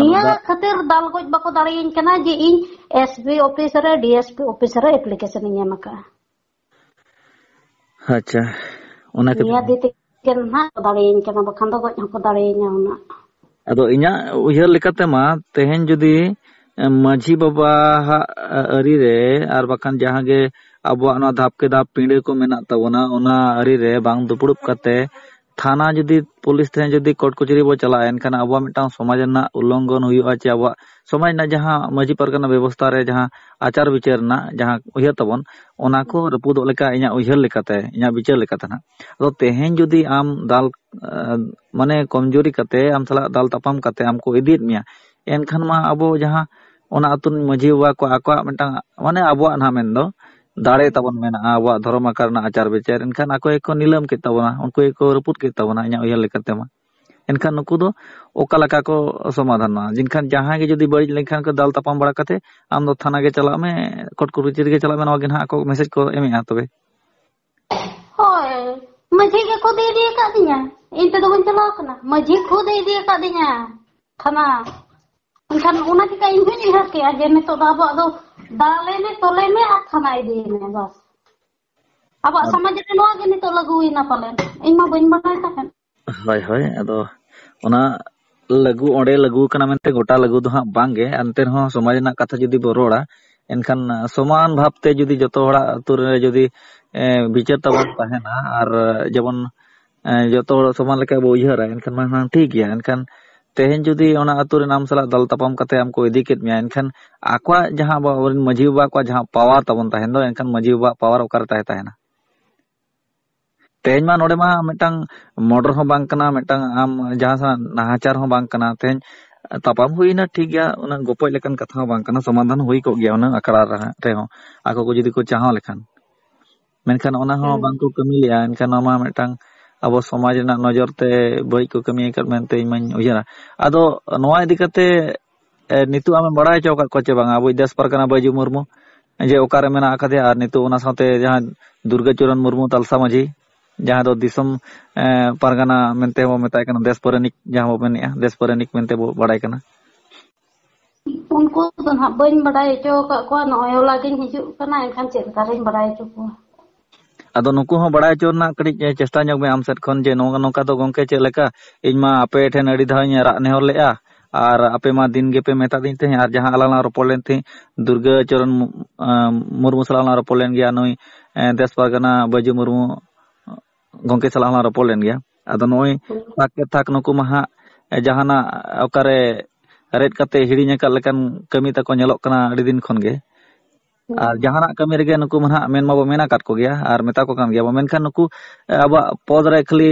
ᱟᱫᱚ ᱱᱤᱭᱟᱹ ᱫᱟᱜ ᱠᱷᱟᱹᱛᱤᱨ ᱫᱟᱞ ᱜᱚᱡ ᱵᱟᱠᱚ ᱫᱟᱲᱮᱭᱟᱹᱧ ᱠᱟᱱᱟ ᱡᱮ ᱤᱧ ᱮᱥ ᱯᱤ ᱚᱯᱷᱤᱥ ᱨᱮ, ᱰᱤ ᱮᱥ ᱯᱤ ᱚᱯᱷᱤᱥ ᱨᱮ ᱮᱯᱞᱤᱠᱮᱥᱚᱱ ᱤᱧ ᱮᱢ ᱟᱠᱟᱫᱼᱟ᱾ ᱟᱪᱪᱷᱟ, ᱚᱱᱟ ᱠᱷᱟᱹᱛᱤᱨ ᱱᱤᱭᱟᱹ ᱫᱤ ᱛᱮᱜᱮ ᱱᱟᱦᱟᱜ ᱠᱚ ᱫᱟᱲᱮᱭᱟᱹᱧ ᱠᱟᱱᱟ, ᱵᱟᱠᱷᱟᱱ ᱫᱚ ᱜᱚᱡ ᱦᱚᱸᱠᱚ ᱫᱟᱲᱮᱭᱟᱹᱧᱟ ᱦᱩᱱᱟᱹᱜ᱾ ᱟᱫᱚ ᱤᱧᱟᱹᱜ ᱩᱭᱦᱟᱹᱨ ᱞᱮᱠᱟᱛᱮᱢᱟ, ᱛᱮᱦᱮᱧ ᱡᱩᱫᱤ ᱢᱟᱹᱡᱷᱤ ᱵᱟᱵᱟᱣᱟᱜ ᱟᱹᱨᱤ ᱨᱮ ᱟᱨ ᱵᱟᱠᱷᱟᱱ ᱡᱟᱦᱟᱸ ᱜᱮ ᱟᱵᱚᱣᱟᱜ ᱱᱚᱣᱟ ᱫᱷᱟᱯ ᱠᱮ ᱫᱷᱟᱯ ᱯᱤᱸᱰᱟᱹ ᱠᱚ ᱢᱮᱱᱟᱜ ᱛᱟᱵᱚᱱᱟ, ᱚᱱᱟ ᱟᱹᱨᱤ ᱨᱮ ᱵᱟᱝ ᱫᱩᱯᱲᱩᱵ ᱠᱟᱛᱮ ᱛᱷᱟᱱᱟ ᱡᱩᱫᱤ ᱯᱩᱞᱤᱥ ᱴᱷᱮᱱ ᱡᱩᱫᱤ ᱠᱳᱨᱴ ᱠᱚᱪᱟᱹᱨᱤ ᱵᱚ ᱪᱟᱞᱟᱜᱼᱟ, ᱮᱱᱠᱷᱟᱱ ᱟᱵᱚᱣᱟᱜ ᱢᱤᱫᱴᱟᱝ ᱥᱚᱢᱟᱡᱽ ᱨᱮᱱᱟᱜ ᱩᱞᱞᱚᱝᱜᱷᱚᱱ ᱦᱩᱭᱩᱜᱼᱟ, ᱪᱮ ᱟᱵᱚᱣᱟᱜ ᱥᱚᱢᱟᱡᱽ ᱨᱮᱱᱟᱜ ᱡᱟᱦᱟᱸ ᱢᱟᱹᱡᱷᱤ ᱯᱟᱨᱜᱟᱱᱟ ᱵᱮᱵᱚᱥᱛᱷᱟ ᱨᱮ ᱡᱟᱦᱟᱸ ᱟᱪᱟᱨ ᱵᱤᱪᱟᱹᱨ ᱨᱮᱱᱟᱜ ᱡᱟᱦᱟᱸ ᱩᱭᱦᱟᱹᱨ ᱛᱟᱵᱚᱱ, ᱚᱱᱟ ᱠᱚ ᱨᱟᱹᱯᱩᱫᱚᱜ ᱞᱮᱠᱟ ᱤᱧᱟᱹᱜ ᱩᱭᱦᱟᱹᱨ ᱞᱮᱠᱟᱛᱮ, ᱤᱧᱟᱹᱜ ᱵᱤᱪᱟᱹᱨ ᱞᱮᱠᱟᱛᱮ ᱱᱟᱦᱟᱜ᱾ ᱟᱫᱚ ᱛᱮᱦᱮᱧ ᱡᱩᱫᱤ ᱟᱢ ᱫᱟᱞ, ᱟᱸ, ᱢᱟᱱᱮ ᱠᱚᱢᱡᱩᱨᱤ ᱠᱟᱛᱮ ᱟᱢ ᱥᱟᱞᱟᱜ ᱫᱟᱞ ᱛᱟᱯᱟᱢ ᱠᱟᱛᱮ ᱟᱢ ᱠᱚ ᱤᱫᱤᱭᱮᱫ ᱢᱮᱭᱟ, ᱮᱱᱠᱷᱟᱱ ᱢᱟ ᱟᱵᱚ ᱡᱟᱦᱟᱸ ᱚᱱᱟ ᱟᱹᱛᱩ ᱨᱮᱱ ᱢᱟᱹᱡᱷᱤ ᱵᱟᱵᱟ ᱠᱚ ᱟᱠᱚᱣᱟᱜ ᱢᱤᱫᱴᱟᱝ, ᱢᱟᱱᱮ ᱟᱵᱚᱣᱟᱜ ᱱᱟᱦᱟᱜ ᱢᱮᱱᱫᱚ ᱫᱟᱲᱮ ᱛᱟᱵᱚᱱ ᱢᱮᱱᱟᱜᱼᱟ, ᱟᱵᱚᱣᱟᱜ ᱫᱷᱚᱨᱚᱢ ᱟᱠᱷᱲᱟ ᱨᱮᱱᱟᱜ ᱟᱪᱟᱨ ᱵᱤᱪᱟᱹᱨ, ᱮᱱᱠᱷᱟᱱ ᱟᱠᱚ ᱜᱮᱠᱚ ᱱᱤᱞᱟᱹᱢ ᱠᱮᱫ ᱛᱟᱵᱚᱱᱟ, ᱩᱱᱠᱩ ᱜᱮᱠᱚ ᱨᱟᱹᱯᱩᱫ ᱠᱮᱫ ᱛᱟᱵᱚᱱᱟ ᱤᱧᱟᱹᱜ ᱩᱭᱦᱟᱹᱨ ᱞᱮᱠᱟᱛᱮ ᱢᱟ᱾ ᱮᱱᱠᱷᱟᱱ ᱱᱩᱠᱩ ᱫᱚ ᱚᱠᱟ ᱞᱮᱠᱟ ᱠᱚ ᱥᱚᱢᱟᱫᱷᱟᱱᱟ? ᱮᱱᱠᱷᱟᱱ ᱡᱟᱦᱟᱸᱭ ᱜᱮ ᱡᱩᱫᱤ ᱵᱟᱹᱲᱤᱡ ᱞᱮᱱᱠᱷᱟᱱ ᱠᱚ ᱫᱟᱞ ᱛᱟᱯᱟᱢ ᱵᱟᱲᱟ ᱠᱟᱛᱮ ᱟᱢ ᱫᱚ ᱛᱷᱟᱱᱟ ᱜᱮ ᱪᱟᱞᱟᱜ ᱢᱮ, ᱠᱳᱨᱴ ᱠᱚᱪᱟᱹᱨᱤ ᱜᱮ ᱪᱟᱞᱟᱜ ᱢᱮ, ᱱᱚᱣᱟ ᱜᱮ ᱱᱟᱦᱟᱜ ᱟᱠᱚ ᱢᱮᱥᱮᱡᱽ ᱠᱚ ᱮᱢᱮᱜᱼᱟ ᱛᱚᱵᱮ᱾ ᱦᱳᱭ, ᱢᱟᱹᱡᱷᱤ ᱜᱮ ᱠᱷᱩᱫ ᱤᱫᱤ ᱟᱠᱟᱫ ᱫᱤᱧᱟ, ᱤᱧ ᱛᱮᱫᱚ ᱵᱟᱹᱧ ᱪᱟᱞᱟᱣ ᱠᱟᱱᱟ, ᱢᱟᱹᱡᱷᱤ ᱠᱷᱩᱫ ᱮ ᱤᱫᱤ ᱟᱠᱟᱫ ᱫᱤᱧᱟ ᱛᱷᱟᱱᱟ᱾ ᱮᱱᱠᱷᱟᱱ ᱚᱱᱟ ᱪᱤᱠᱟ ᱤᱧ ᱦᱚᱸᱧ ᱩᱭᱦᱟᱹᱨ ᱠᱮᱜᱼᱟ ᱡᱮ ᱱᱤᱛᱚᱜ ᱫᱚ ᱟᱵᱚᱣᱟᱜ ᱫᱚ ᱫᱟᱞᱮ ᱢᱮ, ᱛᱚᱞᱮ ᱢᱮ ᱟᱨ ᱛᱷᱟᱱᱟ ᱤᱫᱤᱭᱮ ᱢᱮ, ᱵᱟᱥ᱾ ᱟᱵᱚᱣᱟᱜ ᱟᱫᱚ ᱥᱚᱢᱟᱡᱽ ᱨᱮ ᱱᱚᱣᱟ ᱜᱮ ᱱᱤᱛᱚᱜ ᱞᱟᱹᱜᱩᱭᱮᱱᱟ ᱯᱟᱞᱮᱱ, ᱤᱧ ᱢᱟ ᱵᱟᱹᱧ ᱵᱟᱰᱟᱭ ᱛᱟᱦᱮᱸᱫ᱾ ᱦᱳᱭ, ᱦᱳᱭ, ᱟᱫᱚ ᱚᱱᱟ ᱞᱟᱹᱜᱩ, ᱚᱸᱰᱮ ᱞᱟᱹᱜᱩ ᱠᱟᱱᱟ ᱢᱮᱱᱛᱮ ᱜᱚᱴᱟ ᱞᱟᱹᱜᱩ ᱫᱚ ᱦᱟᱸᱜ ᱵᱟᱝ ᱜᱮ, ᱮᱱᱛᱮ ᱨᱮᱦᱚᱸ ᱥᱚᱢᱟᱡᱽ ᱨᱮᱱᱟᱜ ᱠᱟᱛᱷᱟ ᱡᱩᱫᱤ ᱵᱚ ᱨᱚᱲᱟ, ᱮᱱᱠᱷᱟᱱ ᱥᱚᱢᱟᱱ ᱵᱷᱟᱵᱽᱛᱮ ᱡᱩᱫᱤ ᱡᱚᱛᱚ ᱦᱚᱲᱟᱜ ᱟᱹᱛᱩ ᱨᱮ ᱡᱩᱫᱤ, ᱮ, ᱵᱤᱪᱟᱹᱨ ᱛᱟᱵᱚᱱ ᱛᱟᱦᱮᱱᱟ, ᱟᱨ ᱡᱮᱢᱚᱱ ᱮᱸ, ᱡᱚᱛᱚ ᱦᱚᱲ ᱥᱚᱢᱟᱱ ᱞᱮᱠᱟ ᱵᱚ ᱩᱭᱦᱟᱹᱨᱟ, ᱮᱱᱠᱷᱟᱱ ᱢᱟ ᱦᱟᱸᱜ ᱴᱷᱤᱠ ᱜᱮᱭᱟ᱾ ᱮᱱᱠᱷᱟᱱ ᱛᱮᱦᱮᱧ ᱡᱩᱫᱤ ᱚᱱᱟ ᱟᱹᱛᱩ ᱨᱮᱱ ᱟᱢ ᱥᱟᱞᱟᱜ ᱫᱟᱞ ᱛᱟᱯᱟᱢ ᱠᱟᱛᱮ ᱟᱢ ᱠᱚ ᱤᱫᱤ ᱠᱮᱫ ᱢᱮᱭᱟ, ᱮᱱᱠᱷᱟᱱ ᱟᱠᱚᱣᱟᱜ ᱡᱟᱦᱟᱸ ᱟᱵᱚ ᱟᱵᱚᱨᱮᱱ ᱢᱟᱹᱡᱷᱤ ᱵᱟᱵᱟ ᱠᱚᱣᱟᱜ ᱡᱟᱦᱟᱸ ᱯᱟᱣᱟᱨ ᱛᱟᱵᱚᱱ ᱛᱟᱦᱮᱱ ᱫᱚ, ᱮᱱᱠᱷᱟᱱ ᱢᱟᱹᱡᱷᱤ ᱵᱟᱵᱟᱣᱟᱜ ᱯᱟᱣᱟᱨ ᱚᱠᱟᱨᱮ ᱛᱟᱦᱮᱸ ᱛᱟᱦᱮᱱᱟ? ᱛᱮᱦᱮᱧ ᱢᱟ ᱱᱚᱰᱮ ᱢᱟ ᱢᱤᱫᱴᱟᱝ ᱢᱚᱨᱰᱟᱨ ᱦᱚᱸ ᱵᱟᱝ ᱠᱟᱱᱟ, ᱢᱤᱫᱴᱟᱝ ᱟᱢ ᱡᱟᱦᱟᱸ ᱥᱟᱶ ᱱᱟᱦᱟᱪᱟᱨ ᱦᱚᱸ ᱵᱟᱝ ᱠᱟᱱᱟ᱾ ᱛᱮᱦᱮᱧ ᱛᱟᱯᱟᱢ ᱦᱩᱭᱱᱟ, ᱴᱷᱤᱠ ᱜᱮᱭᱟ, ᱩᱱᱟᱹᱜ ᱜᱚᱯᱚᱡ ᱞᱮᱠᱟᱱ ᱠᱟᱛᱷᱟ ᱦᱚᱸ ᱵᱟᱝ ᱠᱟᱱᱟ, ᱥᱚᱢᱟᱫᱷᱟᱱ ᱦᱩᱭ ᱠᱚᱜ ᱜᱮᱭᱟ ᱩᱱᱟᱹᱜ ᱟᱠᱲᱟ ᱨᱮᱦᱚᱸ, ᱟᱠᱚ ᱠᱚ ᱡᱩᱫᱤ ᱠᱚ ᱪᱟᱦᱟᱣ ᱞᱮᱠᱷᱟᱱ᱾ ᱢᱮᱱᱠᱷᱟᱱ ᱚᱱᱟ ᱦᱚᱸ ᱦᱩᱸ᱾ ᱵᱟᱝ ᱠᱚ ᱠᱟᱹᱢᱤ ᱞᱮᱜᱼᱟ᱾ ᱮᱱᱠᱷᱟᱱ ᱱᱚᱣᱟ ᱢᱟ ᱢᱤᱫᱴᱟᱝ ᱟᱵᱚ ᱥᱚᱢᱟᱡᱽ ᱨᱮᱱᱟᱜ ᱱᱚᱡᱚᱨ ᱛᱮ ᱵᱟᱹᱲᱤᱡ ᱠᱚ ᱠᱟᱹᱢᱤ ᱟᱠᱟᱫ ᱢᱮᱱᱛᱮ ᱤᱧ ᱢᱟᱧ ᱩᱭᱦᱟᱹᱨᱟ᱾ ᱟᱫᱚ ᱱᱚᱣᱟ ᱤᱫᱤ ᱠᱟᱛᱮ, ᱮ, ᱱᱤᱛᱚᱜ ᱟᱢᱮᱢ ᱵᱟᱲᱟᱭ ᱦᱚᱪᱚ ᱟᱠᱟᱫ ᱠᱚᱣᱟ ᱪᱮ ᱵᱟᱝᱟ ᱟᱵᱚᱭᱤᱡ ᱫᱮᱥ ᱯᱟᱨᱜᱟᱱᱟ ᱵᱟᱹᱡᱩ ᱢᱩᱨᱢᱩ, ᱡᱮ ᱚᱠᱟᱨᱮ ᱢᱮᱱᱟᱜ ᱟᱠᱟᱫᱮᱭᱟ, ᱟᱨ ᱱᱤᱛᱚᱜ ᱚᱱᱟ ᱥᱟᱶᱛᱮ ᱡᱟᱦᱟᱸ ᱫᱩᱨᱜᱟᱪᱚᱨᱚᱱ ᱢᱩᱨᱢᱩ ᱛᱟᱞᱥᱟ ᱢᱟᱹᱡᱷᱤ, ᱡᱟᱦᱟᱸ ᱫᱚ ᱫᱤᱥᱚᱢ, ᱮ, ᱯᱟᱨᱜᱟᱱᱟ ᱢᱮᱱᱛᱮ ᱦᱚᱸᱵᱚ ᱢᱮᱛᱟᱭ ᱠᱟᱱᱟ, ᱫᱮᱥ ᱯᱟᱨᱟᱱᱤᱠ ᱡᱟᱦᱟᱸ ᱵᱚ ᱢᱮᱱᱮᱜᱼᱟ, ᱫᱮᱥ ᱯᱟᱨᱟᱱᱤᱠ ᱢᱮᱱᱛᱮ ᱵᱚ ᱵᱟᱲᱟᱭ ᱠᱟᱱᱟ? ᱩᱱᱠᱩ ᱫᱚ ᱱᱟᱦᱟᱜ ᱵᱟᱹᱧ ᱵᱟᱰᱟᱭ ᱦᱚᱪᱚ ᱟᱠᱟᱫ ᱠᱚᱣᱟ, ᱱᱚᱜᱼᱚᱭ ᱦᱚᱞᱟ ᱜᱤᱧ ᱦᱤᱡᱩᱜ ᱠᱟᱱᱟ, ᱮᱱᱠᱷᱟᱱ ᱪᱮᱫ ᱞᱮᱠᱟ ᱨᱤᱧ ᱵᱟᱰᱟᱭ ᱦᱚᱪᱚ ᱠᱚᱣᱟ? ᱟᱫᱚ ᱱᱩᱠᱩ ᱦᱚᱸ ᱵᱟᱲᱟᱭ ᱦᱚᱪᱚ ᱨᱮᱱᱟᱜ ᱠᱟᱹᱴᱤᱡ ᱪᱮᱥᱴᱟ ᱧᱚᱜ ᱢᱮ ᱟᱢ ᱥᱮᱫ ᱠᱷᱚᱱ, ᱡᱮ ᱱᱚᱝᱠᱟ ᱱᱚᱝᱠᱟ ᱫᱚ ᱜᱚᱝᱠᱮ ᱪᱮᱫ ᱞᱮᱠᱟ, ᱤᱧ ᱢᱟ ᱟᱯᱮ ᱴᱷᱮᱱ ᱟᱹᱰᱤ ᱫᱷᱟᱣ ᱤᱧ ᱨᱟᱜ ᱱᱮᱦᱚᱨ ᱞᱮᱜᱼᱟ, ᱟᱨ ᱟᱯᱮ ᱢᱟ ᱫᱤᱱ ᱜᱮᱯᱮ ᱢᱮᱛᱟᱫᱤᱧ ᱛᱟᱦᱮᱸᱫ, ᱟᱨ ᱡᱟᱦᱟᱸ ᱟᱞᱟᱝ ᱞᱟᱝ ᱨᱚᱯᱚᱲ ᱞᱮᱱ ᱛᱟᱦᱮᱸᱫ ᱫᱩᱨᱜᱟᱹ ᱪᱚᱨᱚᱱ ᱢᱩ-, ᱟᱸ, ᱢᱩᱨᱢᱩ ᱥᱟᱞᱟᱜ ᱞᱟᱝ ᱨᱚᱯᱚᱲ ᱞᱮᱱ ᱜᱮᱭᱟ, ᱱᱩᱭ, ᱮᱸ, ᱫᱮᱥ ᱯᱟᱨᱜᱟᱱᱟ ᱵᱟᱹᱡᱩ ᱢᱩᱨᱢᱩ ᱜᱚᱝᱠᱮ ᱥᱟᱞᱟᱜ ᱦᱚᱸᱞᱟᱝ ᱨᱚᱯᱚᱲ ᱞᱮᱱ ᱜᱮᱭᱟ᱾ ᱟᱫᱚ ᱱᱚᱜᱼᱚᱭ ᱛᱷᱟᱠ ᱠᱮ ᱛᱷᱟᱠ ᱱᱩᱠᱩ ᱢᱟ ᱦᱟᱸᱜ ᱡᱟᱦᱟᱱᱟᱜ ᱚᱠᱟᱨᱮ ᱨᱮᱫ ᱠᱟᱛᱮ ᱦᱤᱲᱤᱧ ᱟᱠᱟᱫ ᱞᱮᱠᱟᱱ ᱠᱟᱹᱢᱤ ᱛᱟᱠᱚ ᱧᱮᱞᱚᱜ ᱠᱟᱱᱟ ᱟᱹᱰᱤ ᱫᱤᱱ ᱠᱷᱚᱱ ᱜᱮ᱾ ᱟᱨ ᱡᱟᱦᱟᱱᱟᱜ ᱠᱟᱹᱢᱤ ᱨᱮᱜᱮ ᱱᱩᱠᱩ ᱢᱟ ᱦᱟᱸᱜ ᱢᱮᱱ ᱢᱟᱵᱚ ᱢᱮᱱ ᱟᱠᱟᱫ ᱠᱚᱜᱮᱭᱟ ᱟᱨ ᱢᱮᱛᱟ ᱠᱚ ᱠᱟᱱ ᱜᱮᱭᱟ ᱵᱚ, ᱢᱮᱱᱠᱷᱟᱱ ᱱᱩᱠᱩ ᱟᱵᱚᱣᱟᱜ ᱯᱚᱫᱽ ᱨᱮ ᱠᱷᱟᱹᱞᱤ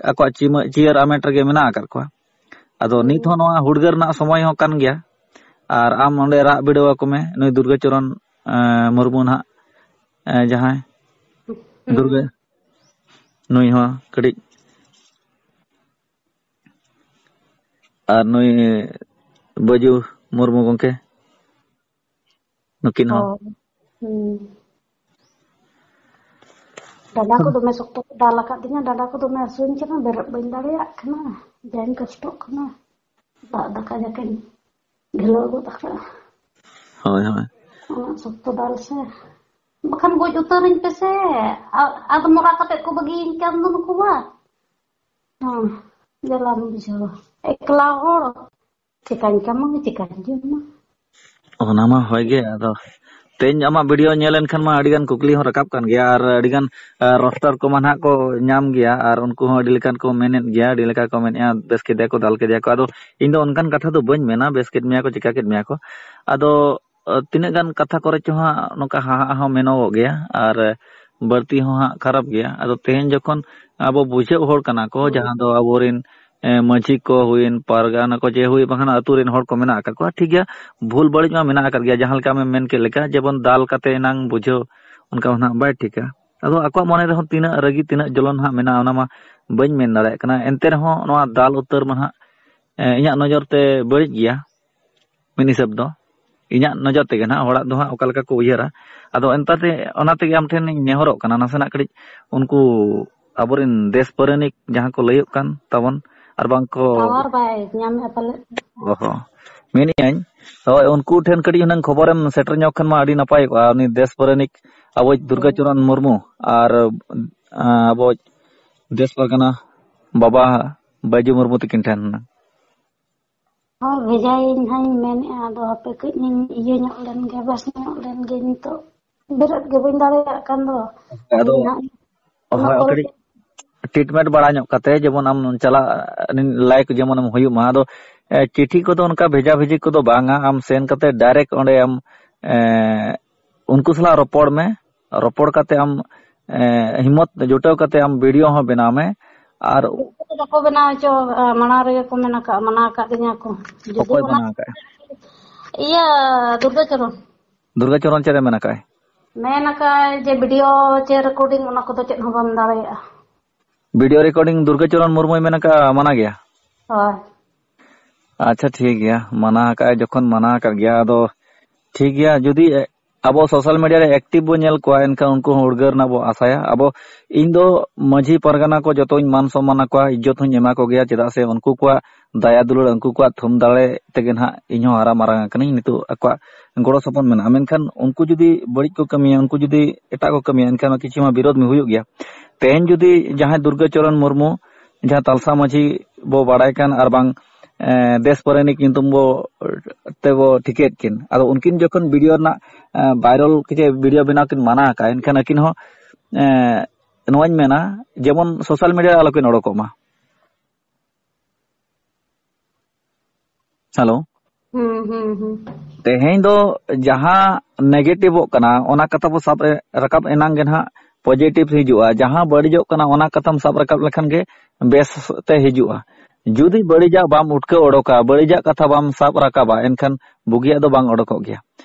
ᱟᱠᱚᱣᱟᱜ ᱪᱤᱢᱟᱹ-, ᱪᱤᱭᱟᱹᱨ ᱟᱢᱮᱴ ᱨᱮᱜᱮ ᱢᱮᱱᱟᱜ ᱟᱠᱟᱫ ᱠᱚᱣᱟ᱾ ᱟᱫᱚ ᱱᱤᱛ ᱦᱚᱸ ᱱᱚᱣᱟ ᱦᱩᱰᱜᱟᱹᱨ ᱨᱮᱱᱟᱜ ᱥᱚᱢᱚᱭ ᱦᱚᱸ ᱠᱟᱱ ᱜᱮᱭᱟ᱾ ᱟᱨ ᱟᱢ ᱚᱸᱰᱮ ᱨᱟᱜ ᱵᱤᱰᱟᱹᱣ ᱟᱠᱚ ᱢᱮ, ᱱᱩᱭ ᱫᱩᱨᱜᱟᱹ ᱪᱚᱨᱚᱱ, ᱮᱸ, ᱢᱩᱨᱢᱩ ᱱᱟᱦᱟᱜ, ᱮᱸ, ᱡᱟᱦᱟᱸᱭ ᱫᱩᱨᱜᱟᱹ, ᱱᱩᱭ ᱦᱚᱸ ᱠᱟᱹᱴᱤᱡ, ᱟᱨ ᱱᱩᱭ ᱵᱟᱹᱡᱩ ᱢᱩᱨᱢᱩ ᱜᱚᱝᱠᱮ, ᱱᱩᱠᱤᱱ ᱦᱚᱸ᱾ ᱦᱳᱭ᱾ ᱦᱩᱸ᱾ ᱰᱟᱸᱰᱟ ᱠᱚ ᱫᱚᱢᱮ ᱥᱚᱠᱛᱚ ᱠᱚ ᱫᱟᱞ ᱟᱠᱟᱫ ᱛᱤᱧᱟ, ᱰᱟᱸᱰᱟ ᱠᱚ ᱫᱚᱢᱮ ᱦᱟᱹᱥᱩᱧ ᱠᱟᱱᱟ, ᱵᱮᱨᱮᱫ ᱵᱟᱹᱧ ᱫᱟᱲᱮᱭᱟᱜ ᱠᱟᱱᱟ, ᱡᱟᱧ ᱠᱚᱥᱴᱚᱜ ᱠᱟᱱᱟ᱾ ᱫᱟᱜ ᱫᱟᱠᱟ ᱡᱟᱠᱟᱧ ᱰᱷᱤᱞᱟᱹᱣ ᱜᱚᱫ ᱟᱠᱟᱫᱼᱟ᱾ ᱦᱳᱭ, ᱦᱳᱭ᱾ ᱩᱱᱟᱹᱜ ᱥᱚᱠᱛᱚ ᱫᱟᱞ ᱥᱮ, ᱵᱟᱠᱷᱟᱱ ᱜᱚᱡ ᱩᱛᱟᱹᱨᱤᱧ ᱯᱮᱥᱮ᱾ ᱟ-, ᱟᱫ ᱢᱚᱨᱟ ᱠᱟᱛᱮ ᱠᱚ ᱵᱟᱹᱜᱤᱭᱟᱹᱧ ᱠᱟᱱ ᱫᱚ ᱱᱩᱠᱩ ᱢᱟ᱾ ᱦᱮᱸ, ᱡᱟᱞᱟᱢ ᱵᱩᱡᱷᱟᱹᱣᱟ᱾ ᱮᱠᱞᱟ ᱦᱚᱲ, ᱪᱮᱠᱟᱧ ᱠᱟᱹᱢᱤ, ᱪᱮᱠᱟᱧ ᱡᱚᱢᱟ? ᱚᱱᱟ ᱢᱟ ᱦᱳᱭ ᱜᱮ, ᱟᱫᱚ ᱛᱮᱦᱮᱧ ᱟᱢᱟᱜ ᱵᱷᱤᱰᱤᱭᱳ ᱧᱮᱞ ᱞᱮᱱᱠᱷᱟᱱ ᱢᱟ ᱟᱹᱰᱤᱜᱟᱱ ᱠᱩᱠᱞᱤ ᱦᱚᱸ ᱨᱟᱠᱟᱵ ᱠᱟᱱ ᱜᱮᱭᱟ, ᱟᱨ ᱟᱹᱰᱤᱜᱟᱱ ᱨᱳᱥᱴᱟᱨ ᱠᱚᱢᱟ ᱱᱟᱦᱟᱜ ᱠᱚ ᱧᱟᱢ ᱜᱮᱭᱟ, ᱟᱨ ᱩᱱᱠᱩ ᱦᱚᱸ ᱟᱹᱰᱤ ᱞᱮᱠᱟᱱ ᱠᱚ ᱢᱮᱱᱮᱫ ᱜᱮᱭᱟ, ᱟᱹᱰᱤ ᱞᱮᱠᱟ ᱠᱚ ᱢᱮᱱᱮᱫᱼᱟ, ᱵᱮᱥ ᱠᱮᱫᱮᱭᱟ ᱠᱚ, ᱫᱟᱞ ᱠᱮᱫᱮᱭᱟ ᱠᱚ᱾ ᱟᱫᱚ ᱤᱧ ᱫᱚ ᱚᱱᱠᱟᱱ ᱠᱟᱛᱷᱟ ᱫᱚ ᱵᱟᱹᱧ ᱢᱮᱱᱟ, ᱵᱮᱥ ᱠᱮᱫ ᱢᱮᱭᱟ ᱠᱚ, ᱪᱤᱠᱟ ᱠᱮᱫ ᱢᱮᱭᱟ ᱠᱚ᱾ ᱟᱫᱚ ᱛᱤᱱᱟᱹᱜ ᱜᱟᱱ ᱠᱟᱛᱷᱟ ᱠᱚᱨᱮ ᱪᱚ ᱦᱟᱸᱜ ᱱᱚᱝᱠᱟ ᱦᱟᱦᱟᱜ ᱦᱚᱸ ᱢᱮᱱᱚᱜᱚᱜ ᱜᱮᱭᱟ, ᱟᱨ ᱵᱟᱹᱲᱛᱤ ᱦᱚᱸ ᱦᱟᱸᱜ ᱠᱷᱟᱨᱟᱯ ᱜᱮᱭᱟ᱾ ᱟᱫᱚ ᱛᱮᱦᱮᱧ ᱡᱚᱠᱷᱚᱱ ᱟᱵᱚ ᱵᱩᱡᱷᱟᱹᱣ ᱦᱚᱲ ᱠᱟᱱᱟ ᱠᱚ, ᱡᱟᱦᱟᱸ ᱫᱚ ᱟᱵᱚᱨᱮᱱ ᱮ, ᱢᱟᱹᱡᱷᱤ ᱠᱚ ᱦᱩᱭᱮᱱ, ᱯᱟᱨᱜᱟᱱᱟ ᱠᱚ ᱡᱮ ᱦᱩᱭ, ᱵᱟᱝᱠᱷᱟᱱ ᱟᱹᱛᱩ ᱨᱮᱱ ᱦᱚᱲ ᱠᱚ ᱢᱮᱱᱟᱜ ᱟᱠᱟᱫ ᱠᱚᱣᱟ, ᱴᱷᱤᱠ ᱜᱮᱭᱟ, ᱵᱷᱩᱞ ᱵᱟᱹᱲᱤᱡ ᱢᱟ ᱢᱮᱱᱟᱜ ᱟᱠᱟᱫ ᱜᱮᱭᱟ, ᱡᱟᱦᱟᱸ ᱞᱮᱠᱟ ᱟᱢᱮᱢ ᱢᱮᱱ ᱠᱮᱫ ᱞᱮᱠᱟ, ᱡᱮᱢᱚᱱ ᱫᱟᱞ ᱠᱟᱛᱮ ᱮᱱᱟᱝ ᱵᱩᱡᱷᱟᱹᱣ, ᱚᱱᱠᱟ ᱢᱟ ᱱᱟᱦᱟᱜ ᱵᱟᱭ ᱴᱷᱤᱠᱟ᱾ ᱟᱫᱚ ᱟᱠᱚᱣᱟᱜ ᱢᱚᱱᱮ ᱨᱮᱦᱚᱸ ᱛᱤᱱᱟᱹᱜ ᱨᱟᱹᱜᱤ, ᱛᱤᱱᱟᱹᱜ ᱡᱚᱞᱚᱱ ᱱᱟᱦᱟᱜ ᱢᱮᱱᱟᱜᱼᱟ, ᱚᱱᱟ ᱢᱟ ᱵᱟᱹᱧ ᱢᱮᱱ ᱫᱟᱲᱮᱭᱟᱜ ᱠᱟᱱᱟ᱾ ᱮᱱᱛᱮ ᱨᱮᱦᱚᱸ ᱱᱚᱣᱟ ᱫᱟᱞ ᱩᱛᱟᱹᱨ ᱢᱟ ᱱᱟᱦᱟᱜ, ᱮ, ᱤᱧᱟᱹᱜ ᱱᱚᱡᱚᱨ ᱛᱮ ᱵᱟᱹᱲᱤᱡ ᱜᱮᱭᱟ ᱢᱤᱫ ᱦᱤᱥᱟᱹᱵ ᱫᱚ, ᱤᱧᱟᱹᱜ ᱱᱚᱡᱚᱨ ᱛᱮᱜᱮ ᱱᱟᱦᱟᱜ, ᱦᱚᱲᱟᱜ ᱫᱚ ᱦᱟᱸᱜ ᱚᱠᱟ ᱞᱮᱠᱟ ᱠᱚ ᱩᱭᱦᱟᱹᱨᱟ᱾ ᱟᱫᱚ ᱮᱱᱛᱮ ᱚᱱᱟ ᱛᱮᱜᱮ ᱟᱢ ᱴᱷᱮᱱᱤᱧ ᱱᱮᱦᱚᱨᱚᱜ ᱠᱟᱱᱟ, ᱱᱟᱥᱮᱱᱟᱜ ᱠᱟᱹᱴᱤᱡ ᱩᱱᱠᱩ ᱟᱵᱚᱨᱮᱱ ᱫᱮᱥ ᱯᱟᱹᱨᱟᱹᱱᱤᱠ ᱡᱟᱦᱟᱸ ᱠᱚ ᱞᱟᱹᱭᱚᱜ ᱠᱟᱱ ᱛᱟᱵᱚᱱ, ᱟᱨ ᱵᱟᱝ ᱠᱚ ᱴᱟᱣᱟᱨ ᱵᱟᱭ ᱧᱟᱢᱮᱫᱼᱟ ᱯᱟᱞᱮᱫ᱾ ᱚ ᱦᱚᱸ᱾ ᱢᱮᱱᱮᱫ ᱟᱹᱧ, ᱦᱳᱭ, ᱩᱱᱠᱩ ᱴᱷᱮᱱ ᱠᱟᱹᱴᱤᱡ ᱦᱩᱱᱟᱹᱝ ᱠᱷᱚᱵᱚᱨᱮᱢ ᱥᱮᱴᱮᱨ ᱧᱚᱜ ᱠᱷᱟᱱ ᱢᱟ ᱟᱹᱰᱤ ᱱᱟᱯᱟᱭ ᱠᱚᱜᱼᱟ, ᱩᱱᱤ ᱫᱮᱥ ᱯᱟᱹᱨᱟᱹᱱᱤᱠ ᱟᱵᱚᱭᱤᱡ ᱫᱩᱨᱜᱟᱪᱚᱨᱚᱱ ᱢᱩᱨᱢᱩ ᱟᱨ, ᱟᱸ, ᱟᱵᱚᱭᱤᱡ ᱫᱮᱥ ᱯᱟᱨᱜᱟᱱᱟ ᱵᱟᱵᱟ ᱵᱟᱹᱡᱩ ᱢᱩᱨᱢᱩ ᱛᱟᱹᱠᱤᱱ ᱴᱷᱮᱱ ᱦᱩᱱᱟᱹᱝ᱾ ᱦᱳᱭ, ᱵᱷᱮᱡᱟᱭᱟᱹᱧ ᱦᱟᱸᱜ ᱤᱧ ᱢᱮᱱᱮᱫᱼᱟ, ᱟᱫᱚ ᱦᱟᱯᱮ ᱠᱟᱹᱡ ᱤᱧ ᱤᱭᱟᱹ ᱧᱚᱜ ᱞᱮᱱ ᱜᱮ, ᱵᱮᱥ ᱧᱚᱜ ᱞᱮᱱ ᱜᱮ᱾ ᱱᱤᱛᱚᱜ ᱵᱮᱨᱮᱫ ᱜᱮ ᱵᱟᱹᱧ ᱫᱟᱲᱮᱭᱟᱜ ᱠᱟᱱ ᱫᱚ᱾ ᱟᱫᱚ ᱦᱟᱸᱜ ᱦᱳᱭ, ᱚᱱᱟ ᱠᱟᱹᱴᱤᱡ ᱴᱨᱤᱴᱢᱮᱱᱴ ᱵᱟᱲᱟ ᱧᱚᱜ ᱠᱟᱛᱮ, ᱡᱮᱢᱚᱱ ᱟᱢ ᱪᱟᱞᱟᱜ ᱞᱟᱭᱤᱠ ᱡᱮᱢᱚᱱ ᱮᱢ ᱦᱩᱭᱩᱜ ᱢᱟ᱾ ᱟᱫᱚ, ᱮ, ᱪᱤᱴᱷᱤ ᱠᱚᱫᱚ ᱚᱱᱠᱟ ᱵᱷᱮᱡᱟ ᱵᱷᱮᱡᱤ ᱠᱚᱫᱚ ᱵᱟᱝᱟ, ᱟᱢ ᱥᱮᱱ ᱠᱟᱛᱮ ᱰᱟᱭᱨᱮᱠᱴ ᱚᱸᱰᱮ ᱟᱢ, ᱮ, ᱩᱱᱠᱩ ᱥᱟᱞᱟᱜ ᱨᱚᱯᱚᱲ ᱢᱮ᱾ ᱨᱚᱯᱚᱲ ᱠᱟᱛᱮ ᱟᱢ, ᱮ, ᱦᱤᱢᱢᱚᱛ ᱡᱩᱴᱟᱹᱣ ᱠᱟᱛᱮ ᱟᱢ ᱵᱷᱤᱰᱤᱭᱳ ᱦᱚᱸ ᱵᱮᱱᱟᱣ ᱢᱮ᱾ ᱟᱨ ᱩᱱᱠᱩ ᱫᱚ ᱵᱟᱠᱚ ᱵᱮᱱᱟᱣ ᱦᱚᱪᱚ, ᱮ, ᱢᱟᱲᱟᱝ ᱨᱮᱜᱮ ᱠᱚ ᱢᱮᱱ ᱟᱠᱟᱫ, ᱢᱟᱱᱟ ᱟᱠᱟᱫ ᱞᱤᱧᱟ ᱠᱚ᱾ ᱡᱩᱫᱤ ᱚᱠᱚᱭ ᱚᱱᱟ ᱢᱟᱱᱟ ᱟᱠᱟᱫᱼᱟ? ᱤᱭᱟᱹ, ᱫᱩᱨᱜᱟᱪᱚᱨᱚᱱ᱾ ᱫᱩᱨᱜᱟᱪᱚᱨᱚᱱ ᱪᱮᱫ ᱮ ᱢᱮᱱ ᱟᱠᱟᱫᱼᱟᱭ? ᱢᱮᱱ ᱟᱠᱟᱫ ᱡᱮ ᱵᱷᱤᱰᱤᱭᱳ ᱪᱮ ᱨᱮᱠᱚᱨᱰᱤᱝ, ᱚᱱᱟ ᱠᱚᱫᱚ ᱪᱮᱫ ᱦᱚᱸ ᱵᱟᱢ ᱫᱟᱲᱮᱭᱟᱜᱼᱟ᱾ ᱵᱷᱤᱰᱤᱭᱳ ᱨᱮᱠᱚᱨᱰᱤᱝ ᱫᱩᱨᱜᱟᱪᱚᱨᱚᱱ ᱢᱩᱨᱢᱩᱭ ᱢᱮᱱ ᱟᱠᱟᱫᱼᱟ, ᱢᱟᱱᱟ ᱜᱮᱭᱟ? ᱦᱳᱭ᱾ ᱟᱪᱪᱷᱟ, ᱴᱷᱤᱠ ᱜᱮᱭᱟ, ᱢᱟᱱᱟ ᱟᱠᱟᱫᱼᱟᱭ ᱡᱚᱠᱷᱚᱱ ᱢᱟᱱᱟ ᱟᱠᱟᱫ ᱜᱮᱭᱟ, ᱟᱫᱚ ᱴᱷᱤᱠ ᱜᱮᱭᱟ᱾ ᱡᱩᱫᱤ, ᱮ, ᱟᱵᱚ ᱥᱳᱥᱟᱞ ᱢᱤᱰᱤᱭᱟ ᱨᱮ ᱮᱠᱴᱤᱵᱷ ᱵᱚ ᱧᱮᱞ ᱠᱚᱣᱟ, ᱮᱱᱠᱷᱟᱱ ᱩᱱᱠᱩ ᱦᱚᱸ ᱩᱫᱽᱜᱟᱹᱨ ᱨᱮᱱᱟᱜ ᱵᱚ ᱟᱥᱟᱭᱟ᱾ ᱟᱵᱚ, ᱤᱧ ᱫᱚ ᱢᱟᱹᱡᱷᱤ ᱯᱟᱨᱜᱟᱱᱟ ᱠᱚ ᱡᱚᱛᱚᱧ ᱢᱟᱱ ᱥᱚᱱᱢᱟᱱ ᱟᱠᱚᱣᱟ, ᱤᱡᱽᱡᱚᱛ ᱦᱚᱧ ᱮᱢᱟ ᱠᱚᱜᱮᱭᱟ, ᱪᱮᱫᱟᱜ ᱥᱮ ᱩᱱᱠᱩ ᱠᱚᱣᱟᱜ ᱫᱟᱭᱟ ᱫᱩᱞᱟᱹᱲ, ᱩᱱᱠᱩ ᱠᱚᱣᱟᱜ ᱛᱷᱩᱢ ᱫᱟᱲᱮ ᱛᱮᱜᱮ ᱱᱟᱦᱟᱜ ᱤᱧ ᱦᱚᱸ ᱦᱟᱨᱟ ᱢᱟᱨᱟᱝ ᱟᱠᱟᱱᱟᱹᱧ, ᱱᱤᱛᱚᱜ ᱟᱠᱚᱣᱟᱜ ᱜᱚᱲᱚ ᱥᱚᱯᱚᱦᱚᱫ ᱢᱮᱱᱟᱜᱼᱟ᱾ ᱢᱮᱱᱠᱷᱟᱱ ᱩᱱᱠᱩ ᱡᱩᱫᱤ ᱵᱟᱹᱲᱤᱡ ᱠᱚ ᱠᱟᱹᱢᱤᱭᱟ, ᱩᱱᱠᱩ ᱡᱩᱫᱤ ᱮᱴᱟᱜ ᱠᱚ ᱠᱟᱹᱢᱤᱭᱟ, ᱮᱱᱠᱷᱟᱱ ᱠᱤᱪᱷᱩ ᱢᱟ ᱵᱤᱨᱳᱫᱷ ᱢᱟ ᱦᱩᱭᱩᱜ ᱜᱮᱭᱟ᱾ ᱛᱮᱦᱮᱧ ᱡᱩᱫᱤ ᱡᱟᱦᱟᱸᱭ ᱫᱩᱨᱜᱟᱪᱚᱨᱚᱱ ᱢᱩᱨᱢᱩ, ᱡᱟᱦᱟᱸ ᱛᱟᱞᱥᱟ ᱢᱟᱹᱡᱷᱤ ᱵᱚ ᱵᱟᱲᱟᱭ ᱠᱟᱱ, ᱟᱨ ᱵᱟᱝ ᱮᱸ, ᱫᱮᱥ ᱯᱚᱨᱟᱭᱱᱤᱠ ᱧᱩᱛᱩᱢ ᱵᱚ, ᱛᱮᱵᱚ ᱴᱷᱤᱠᱟᱹᱭᱮᱫ ᱠᱤᱱ᱾ ᱟᱫᱚ ᱩᱱᱠᱤᱱ ᱡᱚᱠᱷᱚᱱ ᱵᱷᱤᱰᱤᱭᱳ ᱨᱮᱱᱟᱜ, ᱮᱸ, ᱵᱷᱟᱭᱨᱟᱞ ᱠᱤᱪᱷᱩ ᱵᱷᱤᱰᱤᱭᱳ ᱵᱮᱱᱟᱣ ᱠᱤᱱ ᱢᱟᱱᱟ ᱟᱠᱟᱫ, ᱮᱱᱠᱷᱟᱱ ᱟᱹᱠᱤᱱ ᱦᱚᱸ, ᱮᱸ, ᱱᱚᱣᱟᱧ ᱢᱮᱱᱟ, ᱡᱮᱢᱚᱱ ᱥᱳᱥᱟᱞ ᱢᱤᱰᱤᱭᱟ ᱨᱮ ᱟᱞᱚ ᱠᱤᱱ ᱚᱰᱚᱠᱚᱜ ᱢᱟ᱾ ᱦᱮᱞᱳ᱾ ᱦᱩᱸ, ᱦᱩᱸ, ᱦᱩᱸ᱾ ᱛᱮᱦᱮᱧ ᱫᱚ ᱡᱟᱦᱟᱸ ᱱᱮᱜᱮᱴᱤᱵᱷᱚᱜ ᱠᱟᱱᱟ, ᱚᱱᱟ ᱠᱟᱛᱷᱟ ᱵᱚ ᱥᱟᱵ ᱨᱮ, ᱨᱟᱠᱟᱵ ᱮᱱᱟᱝ ᱜᱮ ᱱᱟᱦᱟᱜ ᱯᱚᱡᱮᱴᱤᱵᱷ ᱦᱤᱡᱩᱜᱼᱟ᱾ ᱡᱟᱦᱟᱸ ᱵᱟᱹᱲᱤᱡᱚᱜ ᱠᱟᱱᱟ, ᱚᱱᱟ ᱠᱟᱛᱷᱟᱢ ᱥᱟᱵ ᱨᱟᱠᱟᱵ ᱞᱮᱠᱷᱟᱱ ᱜᱮ ᱵᱮᱥ ᱛᱮ ᱦᱤᱡᱩᱜᱼᱟ᱾ ᱡᱩᱫᱤ ᱵᱟᱹᱲᱤᱡᱟᱜ ᱵᱟᱢ ᱩᱴᱠᱟᱹᱣ ᱚᱰᱚᱠᱟ, ᱵᱟᱹᱲᱤᱡᱟᱜ ᱠᱟᱛᱷᱟ ᱵᱟᱢ ᱥᱟᱵ ᱨᱟᱠᱟᱵᱟ, ᱮᱱᱠᱷᱟᱱ ᱵᱩᱜᱤᱭᱟᱜ ᱫᱚ ᱵᱟᱝ ᱚᱰᱚᱠᱚᱜ ᱜᱮᱭᱟ᱾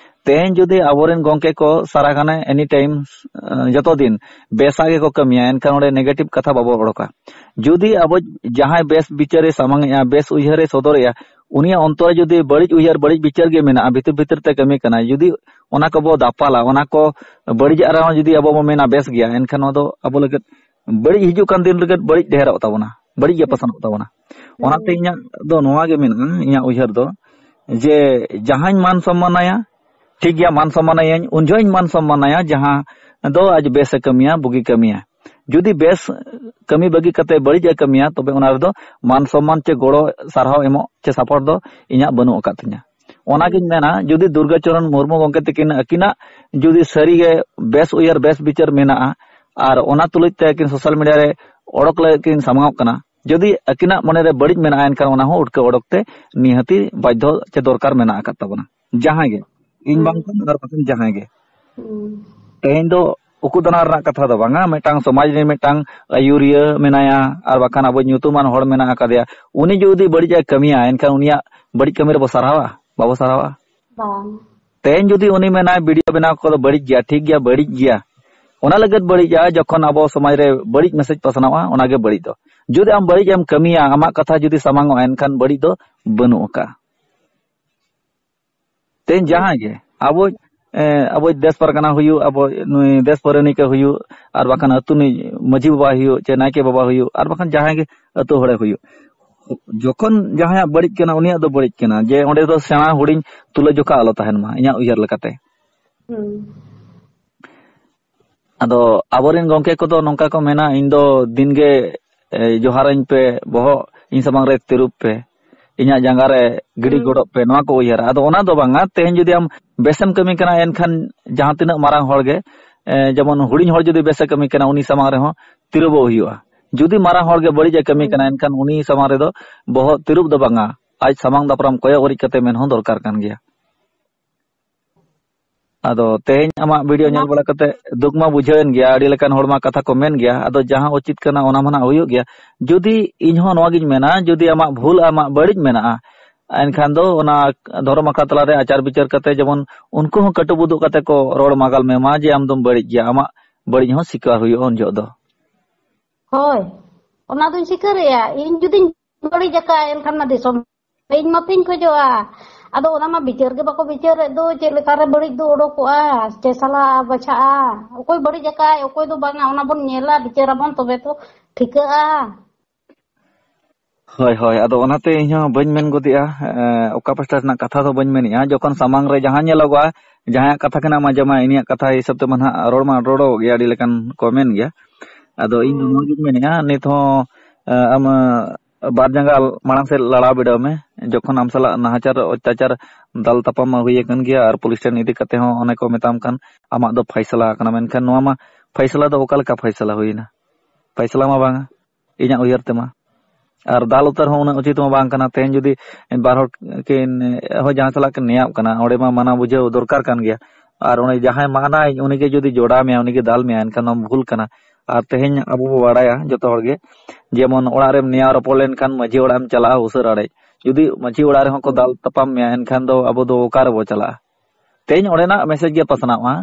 ᱛᱮᱦᱮᱧ ᱡᱩᱫᱤ ᱟᱵᱚᱨᱮᱱ ᱜᱚᱝᱠᱮ ᱠᱚ ᱥᱟᱨᱟ ᱜᱷᱟᱱᱮ any time, ᱮᱸ, ᱡᱚᱛᱚ ᱫᱤᱱ ᱵᱮᱥᱟᱜ ᱜᱮᱠᱚ ᱠᱟᱹᱢᱤᱭᱟ, ᱮᱱᱠᱷᱟᱱ ᱚᱸᱰᱮ ᱱᱮᱜᱮᱴᱤᱵᱷ ᱠᱟᱛᱷᱟ ᱵᱟᱵᱚ ᱚᱰᱚᱠᱟ᱾ ᱡᱩᱫᱤ ᱟᱵᱚ ᱡᱟᱦᱟᱸᱭ ᱵᱮᱥ ᱵᱤᱪᱟᱹᱨᱮ ᱥᱟᱢᱟᱝ ᱮᱜᱼᱟ, ᱵᱮᱥ ᱩᱭᱦᱟᱹᱨᱮ ᱥᱚᱫᱚᱨᱮᱜᱼᱟ, ᱩᱱᱤᱭᱟᱜ ᱚᱱᱛᱚᱨ ᱨᱮ ᱡᱩᱫᱤ ᱵᱟᱹᱲᱤᱡ ᱩᱭᱦᱟᱹᱨ, ᱵᱟᱹᱲᱤᱡ ᱵᱤᱪᱟᱹᱨ ᱜᱮ ᱢᱮᱱᱟᱜᱼᱟ, ᱵᱷᱤᱛᱤᱨ ᱵᱷᱤᱛᱤᱨ ᱛᱮ ᱠᱟᱹᱢᱤ ᱠᱟᱱᱟᱭ, ᱡᱩᱫᱤ ᱚᱱᱟ ᱠᱚᱵᱚ ᱫᱟᱯᱟᱞᱟ, ᱚᱱᱟ ᱠᱚ ᱵᱟᱹᱲᱤᱡᱟᱜ ᱨᱮᱦᱚᱸ ᱡᱩᱫᱤ ᱟᱵᱚ ᱵᱚ ᱢᱮᱱᱟ ᱵᱮᱥ ᱜᱮᱭᱟ, ᱮᱱᱠᱷᱟᱱ ᱱᱚᱣᱟ ᱫᱚ ᱟᱵᱚ ᱞᱟᱹᱜᱤᱫ ᱵᱟᱹᱲᱤᱡ ᱦᱤᱡᱩᱜ ᱠᱟᱱ ᱫᱤᱱ ᱞᱟᱹᱜᱤᱫ ᱵᱟᱹᱲᱤᱡ ᱰᱷᱮᱨᱚᱜ ᱛᱟᱵᱚᱱᱟ, ᱵᱟᱹᱲᱤᱡ ᱜᱮ ᱯᱟᱥᱱᱟᱜ ᱛᱟᱵᱚᱱᱟ᱾ ᱚᱱᱟᱛᱮ ᱤᱧᱟᱹᱜ ᱫᱚ ᱱᱚᱣᱟ ᱜᱮ ᱢᱮᱱᱟᱜᱼᱟ, ᱤᱧᱟᱹᱜ ᱩᱭᱦᱟᱹᱨ ᱫᱚ, ᱡᱮ ᱡᱟᱦᱟᱸᱧ ᱢᱟᱱ ᱥᱚᱢᱢᱟᱱᱟᱭᱟ, ᱴᱷᱤᱠ ᱜᱮᱭᱟ, ᱢᱟᱱ ᱥᱚᱢᱢᱟᱱᱟᱭᱟᱹᱧ, ᱩᱱ ᱡᱚᱦᱚᱜ ᱤᱧ ᱢᱟᱱ ᱥᱚᱢᱢᱟᱱᱟᱭᱟ, ᱡᱟᱦᱟᱸ ᱫᱚ ᱟᱡ ᱵᱮᱥᱮ ᱠᱟᱹᱢᱤᱭᱟ, ᱵᱩᱜᱤ ᱠᱟᱹᱢᱤᱭᱟ᱾ ᱡᱩᱫᱤ ᱵᱮᱥ ᱠᱟᱹᱢᱤ ᱵᱟᱹᱜᱤ ᱠᱟᱛᱮ ᱵᱟᱹᱲᱤᱡ ᱮ ᱠᱟᱹᱢᱤᱭᱟ, ᱛᱚᱵᱮ ᱚᱱᱟ ᱨᱮᱫᱚ ᱢᱟᱱ ᱥᱚᱢᱢᱟᱱ ᱪᱮ ᱜᱚᱲᱚ, ᱥᱟᱨᱦᱟᱣ ᱮᱢᱚᱜ ᱪᱮ ᱥᱟᱯᱚᱨᱴ ᱫᱚ ᱤᱧᱟᱹᱜ ᱵᱟᱹᱱᱩᱜ ᱟᱠᱟᱫ ᱛᱤᱧᱟᱹ᱾ ᱚᱱᱟᱜᱤᱧ ᱢᱮᱱᱟ, ᱡᱩᱫᱤ ᱫᱩᱨᱜᱟᱹ ᱪᱚᱨᱚᱱ ᱢᱩᱨᱢᱩ ᱜᱚᱢᱠᱮ ᱛᱟᱹᱠᱤᱱ ᱟᱹᱠᱤᱱᱟᱜ ᱡᱩᱫᱤ ᱥᱟᱹᱨᱤᱜᱮ ᱵᱮᱥ ᱩᱭᱦᱟᱹᱨ, ᱵᱮᱥ ᱵᱤᱪᱟᱹᱨ ᱢᱮᱱᱟᱜᱼᱟ, ᱟᱨ ᱚᱱᱟ ᱛᱩᱞᱩᱡ ᱛᱮ ᱟᱹᱠᱤᱱ ᱥᱳᱥᱟᱞ ᱢᱤᱰᱤᱭᱟ ᱨᱮ ᱚᱰᱚᱠ ᱞᱟᱹᱜᱤᱫ ᱠᱤᱱ ᱥᱟᱢᱟᱝᱚᱜ ᱠᱟᱱᱟ, ᱡᱩᱫᱤ ᱟᱹᱠᱤᱱᱟᱜ ᱢᱚᱱᱮᱨᱮ ᱵᱟᱹᱲᱤᱡ ᱢᱮᱱᱟᱜᱼᱟ, ᱮᱱᱠᱷᱟᱱ ᱚᱱᱟ ᱦᱚᱸ ᱩᱴᱠᱟᱹᱣ ᱚᱰᱚᱠ ᱛᱮ ᱱᱤᱦᱟᱹᱛᱤ ᱵᱟᱫᱽᱫᱷᱚ ᱪᱮ ᱫᱚᱨᱠᱟᱨ ᱢᱮᱱᱟᱜ ᱟᱠᱟᱫ ᱛᱟᱵᱚᱱᱟ, ᱡᱟᱦᱟᱸᱭ ᱜᱮ, ᱤᱧ ᱦᱩᱸ᱾ ᱵᱟᱝᱠᱷᱟᱱ ᱟᱨ ᱵᱟᱠᱷᱟᱱ ᱡᱟᱦᱟᱸᱭ ᱜᱮ᱾ ᱦᱩᱸ᱾ ᱛᱮᱦᱮᱧ ᱫᱚ ᱩᱠᱩ ᱫᱟᱱᱟ ᱨᱮᱱᱟᱜ ᱠᱟᱛᱷᱟ ᱫᱚ ᱵᱟᱝᱟ, ᱢᱤᱫᱴᱟᱝ ᱥᱚᱢᱟᱡᱽ ᱨᱮ ᱢᱤᱫᱴᱟᱝ ᱟᱹᱭᱩᱨᱤᱭᱟᱹ ᱢᱮᱱᱟᱭᱟ, ᱟᱨ ᱵᱟᱠᱷᱟᱱ ᱟᱵᱚ ᱧᱩᱛᱩᱢᱟᱱ ᱦᱚᱲ ᱢᱮᱱᱟᱜ ᱟᱠᱟᱫᱮᱭᱟ, ᱩᱱᱤ ᱡᱩᱫᱤ ᱵᱟᱹᱲᱤᱡ ᱮ ᱠᱟᱹᱢᱤᱭᱟ, ᱮᱱᱠᱷᱟᱱ ᱩᱱᱤᱭᱟᱜ ᱵᱟᱹᱲᱤᱡ ᱠᱟᱹᱢᱤ ᱨᱮᱵᱚ ᱥᱟᱨᱦᱟᱣᱟ? ᱵᱟᱵᱚ ᱥᱟᱨᱦᱟᱣᱟ᱾ ᱵᱟᱝ᱾ ᱛᱮᱦᱮᱧ ᱡᱩᱫᱤ ᱩᱱᱤ ᱢᱮᱱᱟᱭ ᱵᱷᱤᱰᱤᱭᱳ ᱵᱮᱱᱟᱣ ᱠᱚᱫᱚ ᱵᱟᱹᱲᱤᱡ ᱜᱮᱭᱟ, ᱴᱷᱤᱠ ᱜᱮᱭᱟ, ᱵᱟᱹᱲᱤᱡ ᱜᱮᱭᱟ, ᱚᱱᱟ ᱞᱟᱹᱜᱤᱫ ᱵᱟᱹᱲᱤᱡᱟ, ᱡᱚᱠᱷᱚᱱ ᱟᱵᱚ ᱥᱚᱢᱟᱡᱽ ᱨᱮ ᱵᱟᱹᱲᱤᱡ ᱢᱮᱥᱮᱡᱽ ᱯᱟᱥᱱᱟᱣᱟ, ᱚᱱᱟᱜᱮ ᱵᱟᱹᱲᱤᱡ ᱫᱚ᱾ ᱡᱩᱫᱤ ᱟᱢ ᱵᱟᱹᱲᱤᱡ ᱮᱢ ᱠᱟᱹᱢᱤᱭᱟ, ᱟᱢᱟᱜ ᱠᱟᱛᱷᱟ ᱡᱩᱫᱤ ᱥᱟᱢᱟᱝᱚᱜᱼᱟ, ᱮᱱᱠᱷᱟᱱ ᱵᱟᱹᱲᱤᱡ ᱫᱚ ᱵᱟᱹᱱᱩᱜ ᱟᱠᱟᱫᱼᱟ᱾ ᱛᱮᱦᱮᱧ ᱡᱟᱦᱟᱸᱭ ᱜᱮ, ᱟᱵᱚ, ᱮ, ᱟᱵᱚ ᱫᱮᱥ ᱯᱟᱨᱜᱟᱱᱟ ᱦᱩᱭᱩᱜ, ᱟᱵᱚ ᱱᱩᱭ ᱫᱮᱥ ᱯᱟᱨᱟᱱᱤᱠ ᱦᱩᱭᱩᱜ, ᱟᱨ ᱵᱟᱠᱷᱟᱱ ᱟᱹᱛᱩ ᱱᱩᱭ ᱢᱟᱹᱡᱷᱤ ᱵᱟᱵᱟ ᱦᱩᱭᱩᱜ, ᱪᱮ ᱱᱟᱭᱠᱮ ᱵᱟᱵᱟ ᱦᱩᱭᱩᱜ, ᱟᱨ ᱵᱟᱠᱷᱟᱱ ᱡᱟᱦᱟᱸᱭ ᱜᱮ ᱟᱹᱛᱩ ᱦᱚᱲᱮ ᱦᱩᱭᱩᱜ, ᱡᱚᱠᱷᱚᱱ ᱡᱟᱦᱟᱸᱭᱟᱜ ᱵᱟᱹᱲᱤᱡ ᱠᱟᱱᱟ, ᱩᱱᱤᱭᱟᱜ ᱫᱚ ᱵᱟᱹᱲᱤᱡ ᱠᱟᱱᱟ, ᱡᱮ ᱚᱸᱰᱮ ᱫᱚ ᱥᱮᱬᱟ ᱦᱩᱰᱤᱧ ᱛᱩᱞᱟᱹ ᱡᱚᱠᱷᱟ ᱟᱞᱚ ᱛᱟᱦᱮᱱ ᱢᱟ, ᱤᱧᱟᱹᱜ ᱩᱭᱦᱟᱹᱨ ᱞᱮᱠᱟᱛᱮ᱾ ᱦᱩᱸ᱾ ᱟᱫᱚ ᱟᱵᱚᱨᱮᱱ ᱜᱚᱢᱠᱮ ᱠᱚᱫᱚ ᱱᱚᱝᱠᱟ ᱠᱚ ᱢᱮᱱᱟ, "ᱤᱧ ᱫᱚ ᱫᱤᱱᱜᱮ, ᱮ, ᱡᱚᱦᱟᱨᱟᱹᱧ ᱯᱮ, ᱵᱚᱦᱚᱜ ᱤᱧ ᱥᱟᱢᱟᱝ ᱨᱮ ᱛᱤᱨᱩᱵ ᱯᱮ, ᱤᱧᱟᱹᱜ ᱡᱟᱸᱜᱟ ᱨᱮ ᱜᱤᱰᱤ ᱦᱩᱸ᱾ ᱜᱚᱫᱚᱜ ᱯᱮ, ᱱᱚᱣᱟ ᱠᱚ ᱩᱭᱦᱟᱹᱨᱟ᱾ ᱟᱫᱚ ᱚᱱᱟ ᱫᱚ ᱵᱟᱝᱟ, ᱛᱮᱦᱮᱧ ᱡᱩᱫᱤ ᱟᱢ ᱵᱮᱥᱮᱢ ᱠᱟᱹᱢᱤ ᱠᱟᱱᱟ, ᱮᱱᱠᱷᱟᱱ ᱡᱟᱦᱟᱸ ᱛᱤᱱᱟᱹᱜ ᱢᱟᱨᱟᱝ ᱦᱚᱲ ᱜᱮ, ᱮ, ᱡᱮᱢᱚᱱ ᱦᱩᱰᱤᱧ ᱦᱚᱲ ᱡᱩᱫᱤ ᱵᱮᱥᱮ ᱠᱟᱹᱢᱤ ᱠᱟᱱᱟ, ᱩᱱᱤ ᱥᱟᱢᱟᱝ ᱨᱮᱦᱚᱸ ᱛᱤᱨᱩᱵᱚᱜ ᱦᱩᱭᱩᱜᱼᱟ᱾ ᱡᱩᱫᱤ ᱢᱟᱨᱟᱝ ᱦᱚᱲ ᱜᱮ ᱵᱟᱹᱲᱤᱡ ᱮ ᱠᱟᱹᱢᱤ ᱦᱩᱸ᱾ ᱠᱟᱱᱟ, ᱮᱱᱠᱷᱟᱱ ᱩᱱᱤ ᱥᱟᱢᱟᱝ ᱨᱮᱫᱚ ᱵᱚᱦᱚᱜ ᱛᱤᱨᱩᱵ ᱫᱚ ᱵᱟᱝᱟ, ᱟᱡ ᱥᱟᱢᱟᱝ ᱫᱟᱯᱨᱟᱢ ᱠᱚᱭᱚᱜ ᱩᱨᱤᱡ ᱠᱟᱛᱮ ᱢᱮᱱ ᱦᱚᱸ ᱫᱚᱨᱠᱟᱨ ᱠᱟᱱ ᱜᱮᱭᱟ᱾ ᱟᱫᱚ ᱛᱮᱦᱮᱧ ᱟᱢᱟᱜ ᱵᱷᱤᱰᱤᱭᱳ ᱚᱱᱟ ᱧᱮᱞ ᱵᱟᱲᱟ ᱠᱟᱛᱮ ᱫᱩᱠ ᱢᱟ ᱵᱩᱡᱷᱟᱹᱣᱮᱱ ᱜᱮᱭᱟ, ᱟᱹᱰᱤ ᱞᱮᱠᱟᱱ ᱦᱚᱲ ᱢᱟ ᱠᱟᱛᱷᱟ ᱠᱚ ᱢᱮᱱ ᱜᱮᱭᱟ᱾ ᱟᱫᱚ ᱡᱟᱦᱟᱸ ᱩᱪᱤᱛ ᱠᱟᱱᱟ, ᱚᱱᱟ ᱢᱟ ᱱᱟᱜ ᱦᱩᱭᱩᱜ ᱜᱮᱭᱟ᱾ ᱡᱩᱫᱤ ᱤᱧ ᱦᱚᱸ ᱱᱚᱣᱟ ᱜᱤᱧ ᱢᱮᱱᱟ, ᱡᱩᱫᱤ ᱟᱢᱟᱜ ᱵᱷᱩᱞ, ᱟᱢᱟᱜ ᱵᱟᱹᱲᱤᱡ ᱢᱮᱱᱟᱜᱼᱟ, ᱮᱱᱠᱷᱟᱱ ᱫᱚ ᱚᱱᱟ ᱫᱷᱚᱨᱚᱢ ᱟᱠᱷᱲᱟ ᱛᱟᱞᱟᱨᱮ ᱟᱪᱟᱨ ᱵᱤᱪᱟᱹᱨ ᱠᱟᱛᱮ ᱡᱮᱢᱚᱱ ᱩᱱᱠᱩ ᱦᱚᱸ ᱠᱟᱹᱴᱩᱵ ᱩᱫᱩᱜ ᱠᱟᱛᱮ ᱠᱚ ᱨᱚᱲ ᱢᱟᱜᱟᱞ ᱢᱮᱢᱟ ᱡᱮ ᱟᱢ ᱫᱚᱢ ᱵᱟᱹᱲᱤᱡ ᱜᱮᱭᱟ, ᱟᱢᱟᱜ ᱵᱟᱹᱲᱤᱡ ᱦᱚᱸ ᱥᱤᱠᱟᱨ ᱦᱩᱭᱩᱜᱼᱟ ᱩᱱ ᱡᱚᱦᱚᱜ ᱫᱚ᱾ ᱦᱳᱭ, ᱚᱱᱟ ᱫᱚᱧ ᱥᱤᱠᱟᱹᱨᱮᱜᱼᱟ᱾ ᱤᱧ ᱡᱩᱫᱤᱧ ᱵᱟᱹᱲᱤᱡ ᱟᱠᱟᱫᱼᱟ, ᱮᱱᱠᱷᱟᱱ ᱢᱟ ᱫᱤᱥᱚᱢ ᱤᱧ ᱢᱟᱯᱤᱧ ᱠᱷᱚᱡᱚᱜᱼᱟ᱾ ᱟᱫᱚ ᱚᱱᱟ ᱢᱟ ᱵᱤᱪᱟᱹᱨ ᱜᱮ ᱵᱟᱠᱚ ᱵᱤᱪᱟᱹᱨᱮᱫ ᱫᱚ, ᱪᱮᱫ ᱞᱮᱠᱟᱨᱮ ᱵᱟᱹᱲᱤᱡ ᱫᱚ ᱚᱰᱚᱠᱚᱜᱼᱟ, ᱪᱮ ᱥᱟᱞᱟ ᱵᱟᱪᱷᱟᱜᱼᱟ, ᱚᱠᱚᱭ ᱵᱟᱹᱲᱤᱡ ᱟᱠᱟᱫ, ᱚᱠᱚᱭ ᱫᱚ ᱵᱟᱝᱟ, ᱚᱱᱟ ᱵᱚᱱ ᱧᱮᱞᱟ, ᱵᱤᱪᱟᱹᱨᱟᱵᱚᱱ, ᱛᱚᱵᱮ ᱛᱚ ᱴᱷᱤᱠᱟᱹᱜᱼᱟ᱾ ᱦᱳᱭ, ᱦᱳᱭ, ᱟᱫᱚ ᱚᱱᱟᱛᱮ ᱤᱧ ᱦᱚᱸ ᱵᱟᱹᱧ ᱢᱮᱱ ᱜᱚᱫᱮᱜᱼᱟ, ᱮ, ᱚᱠᱟ ᱯᱟᱥᱴᱟ ᱨᱮᱱᱟᱜ ᱠᱟᱛᱷᱟ ᱫᱚ ᱵᱟᱹᱧ ᱢᱮᱱᱮᱜᱼᱟ᱾ ᱡᱚᱠᱷᱚᱱ ᱥᱟᱢᱟᱝ ᱨᱮ ᱡᱟᱦᱟᱸ ᱧᱮᱞᱚᱜᱚᱜᱼᱟ, ᱡᱟᱦᱟᱸᱭᱟᱜ ᱠᱟᱛᱷᱟ ᱠᱟᱱᱟ ᱟᱸᱡᱚᱢᱟ, ᱤᱱᱤᱭᱟᱜ ᱠᱟᱛᱷᱟ ᱦᱤᱥᱟᱹᱵ ᱛᱮᱢᱟ ᱱᱟᱦᱟᱜ ᱨᱚᱲ ᱢᱟ ᱨᱚᱲᱚᱜ ᱜᱮᱭᱟ, ᱟᱹᱰᱤ ᱞᱮᱠᱟᱱ ᱠᱚ ᱢᱮᱱ ᱜᱮᱭᱟ᱾ ᱟᱫᱚ ᱤᱧ ᱫᱚ ᱦᱩᱸ᱾ ᱱᱚᱣᱟ ᱜᱤᱧ ᱢᱮᱱᱮᱜᱼᱟ, ᱱᱤᱛ ᱦᱚᱸ, ᱮ, ᱟᱢ, ᱮ, ᱵᱟᱨ ᱡᱟᱸᱜᱟ ᱢᱟᱲᱟᱝ ᱥᱮᱫ ᱞᱟᱲᱟᱣ ᱵᱤᱰᱟᱹᱣ ᱢᱮ᱾ ᱡᱚᱠᱷᱚᱱ ᱟᱢ ᱥᱟᱞᱟᱜ ᱱᱟᱦᱟᱪᱟᱨ, ᱚᱛᱛᱟᱪᱟᱨ, ᱫᱟᱞ ᱛᱟᱯᱟᱢ ᱢᱟ ᱦᱩᱭ ᱟᱠᱟᱱ ᱜᱮᱭᱟ, ᱟᱨ ᱯᱩᱞᱤᱥ ᱴᱷᱮᱱ ᱤᱫᱤ ᱠᱟᱛᱮ ᱦᱚᱸ ᱚᱱᱮ ᱠᱚ ᱢᱮᱛᱟᱢ ᱠᱟᱱ, ᱟᱢᱟᱜ ᱫᱚ ᱯᱷᱟᱭᱥᱟᱞᱟ ᱟᱠᱟᱱᱟ, ᱢᱮᱱᱠᱷᱟᱱ ᱱᱚᱣᱟ ᱢᱟ ᱯᱷᱟᱭᱥᱟᱞᱟ ᱫᱚ ᱚᱠᱟ ᱞᱮᱠᱟ ᱯᱷᱟᱭᱥᱟᱞᱟ ᱦᱩᱭᱮᱱᱟ? ᱯᱷᱟᱭᱥᱟᱞᱟ ᱢᱟ ᱵᱟᱝᱟ, ᱤᱧᱟᱹᱜ ᱩᱭᱦᱟᱹᱨ ᱛᱮᱢᱟ᱾ ᱟᱨ ᱫᱟᱞ ᱩᱛᱟᱹᱨ ᱦᱚᱸ ᱩᱱᱟᱹᱜ ᱩᱪᱤᱛ ᱢᱟ ᱵᱟᱝ ᱠᱟᱱᱟ᱾ ᱛᱮᱦᱮᱧ ᱡᱩᱫᱤ ᱵᱟᱨ ᱦᱚᱲ ᱠᱤᱱ, ᱦᱳᱭ, ᱡᱟᱦᱟᱸ ᱥᱟᱞᱟᱜ ᱠᱤᱱ ᱱᱮᱭᱟᱜ ᱠᱟᱱᱟ, ᱚᱸᱰᱮ ᱢᱟ ᱢᱟᱱᱟᱣ ᱵᱩᱡᱷᱟᱹᱣ ᱫᱚᱨᱠᱟᱨ ᱠᱟᱱ ᱜᱮᱭᱟ᱾ ᱟᱨ ᱚᱱᱮ ᱡᱟᱦᱟᱸᱭ ᱢᱟᱱᱟᱭ, ᱩᱱᱤ ᱜᱮ ᱡᱩᱫᱤ ᱡᱚᱲᱟᱣ ᱢᱮᱭᱟ, ᱩᱱᱤ ᱜᱮ ᱫᱟᱞ ᱢᱮᱭᱟ, ᱮᱱᱠᱷᱟᱱ ᱱᱚᱣᱟ ᱵᱷᱩᱞ ᱠᱟᱱᱟ᱾ ᱟᱨ ᱛᱮᱦᱮᱧ ᱟᱵᱚ ᱵᱚ ᱵᱟᱲᱟᱭᱟ ᱡᱚᱛᱚ ᱦᱚᱲ ᱜᱮ, ᱡᱮᱢᱚᱱ ᱚᱲᱟᱜ ᱨᱮᱢ ᱱᱮᱭᱟᱣ ᱨᱚᱯᱚᱲ ᱞᱮᱱᱠᱷᱟᱱ ᱢᱟᱺᱡᱷᱤ ᱚᱲᱟᱜ ᱮᱢ ᱪᱟᱞᱟᱜᱼᱟ ᱩᱥᱟᱹᱨ ᱟᱲᱮ᱾ ᱡᱩᱫᱤ ᱢᱟᱺᱡᱷᱤ ᱚᱲᱟᱜ ᱨᱮᱦᱚᱸ ᱠᱚ ᱦᱩᱸ᱾ ᱫᱟᱞ ᱛᱟᱯᱟᱢ ᱢᱮᱭᱟ, ᱮᱱᱠᱷᱟᱱ ᱫᱚ ᱟᱵᱚ ᱫᱚ ᱚᱠᱟ ᱨᱮᱵᱚ ᱪᱟᱞᱟᱜᱼᱟ? ᱛᱮᱦᱮᱧ ᱚᱸᱰᱮᱱᱟᱜ ᱢᱮᱥᱮᱡᱽ ᱜᱮ ᱯᱟᱥᱱᱟᱣᱚᱜᱼᱟ᱾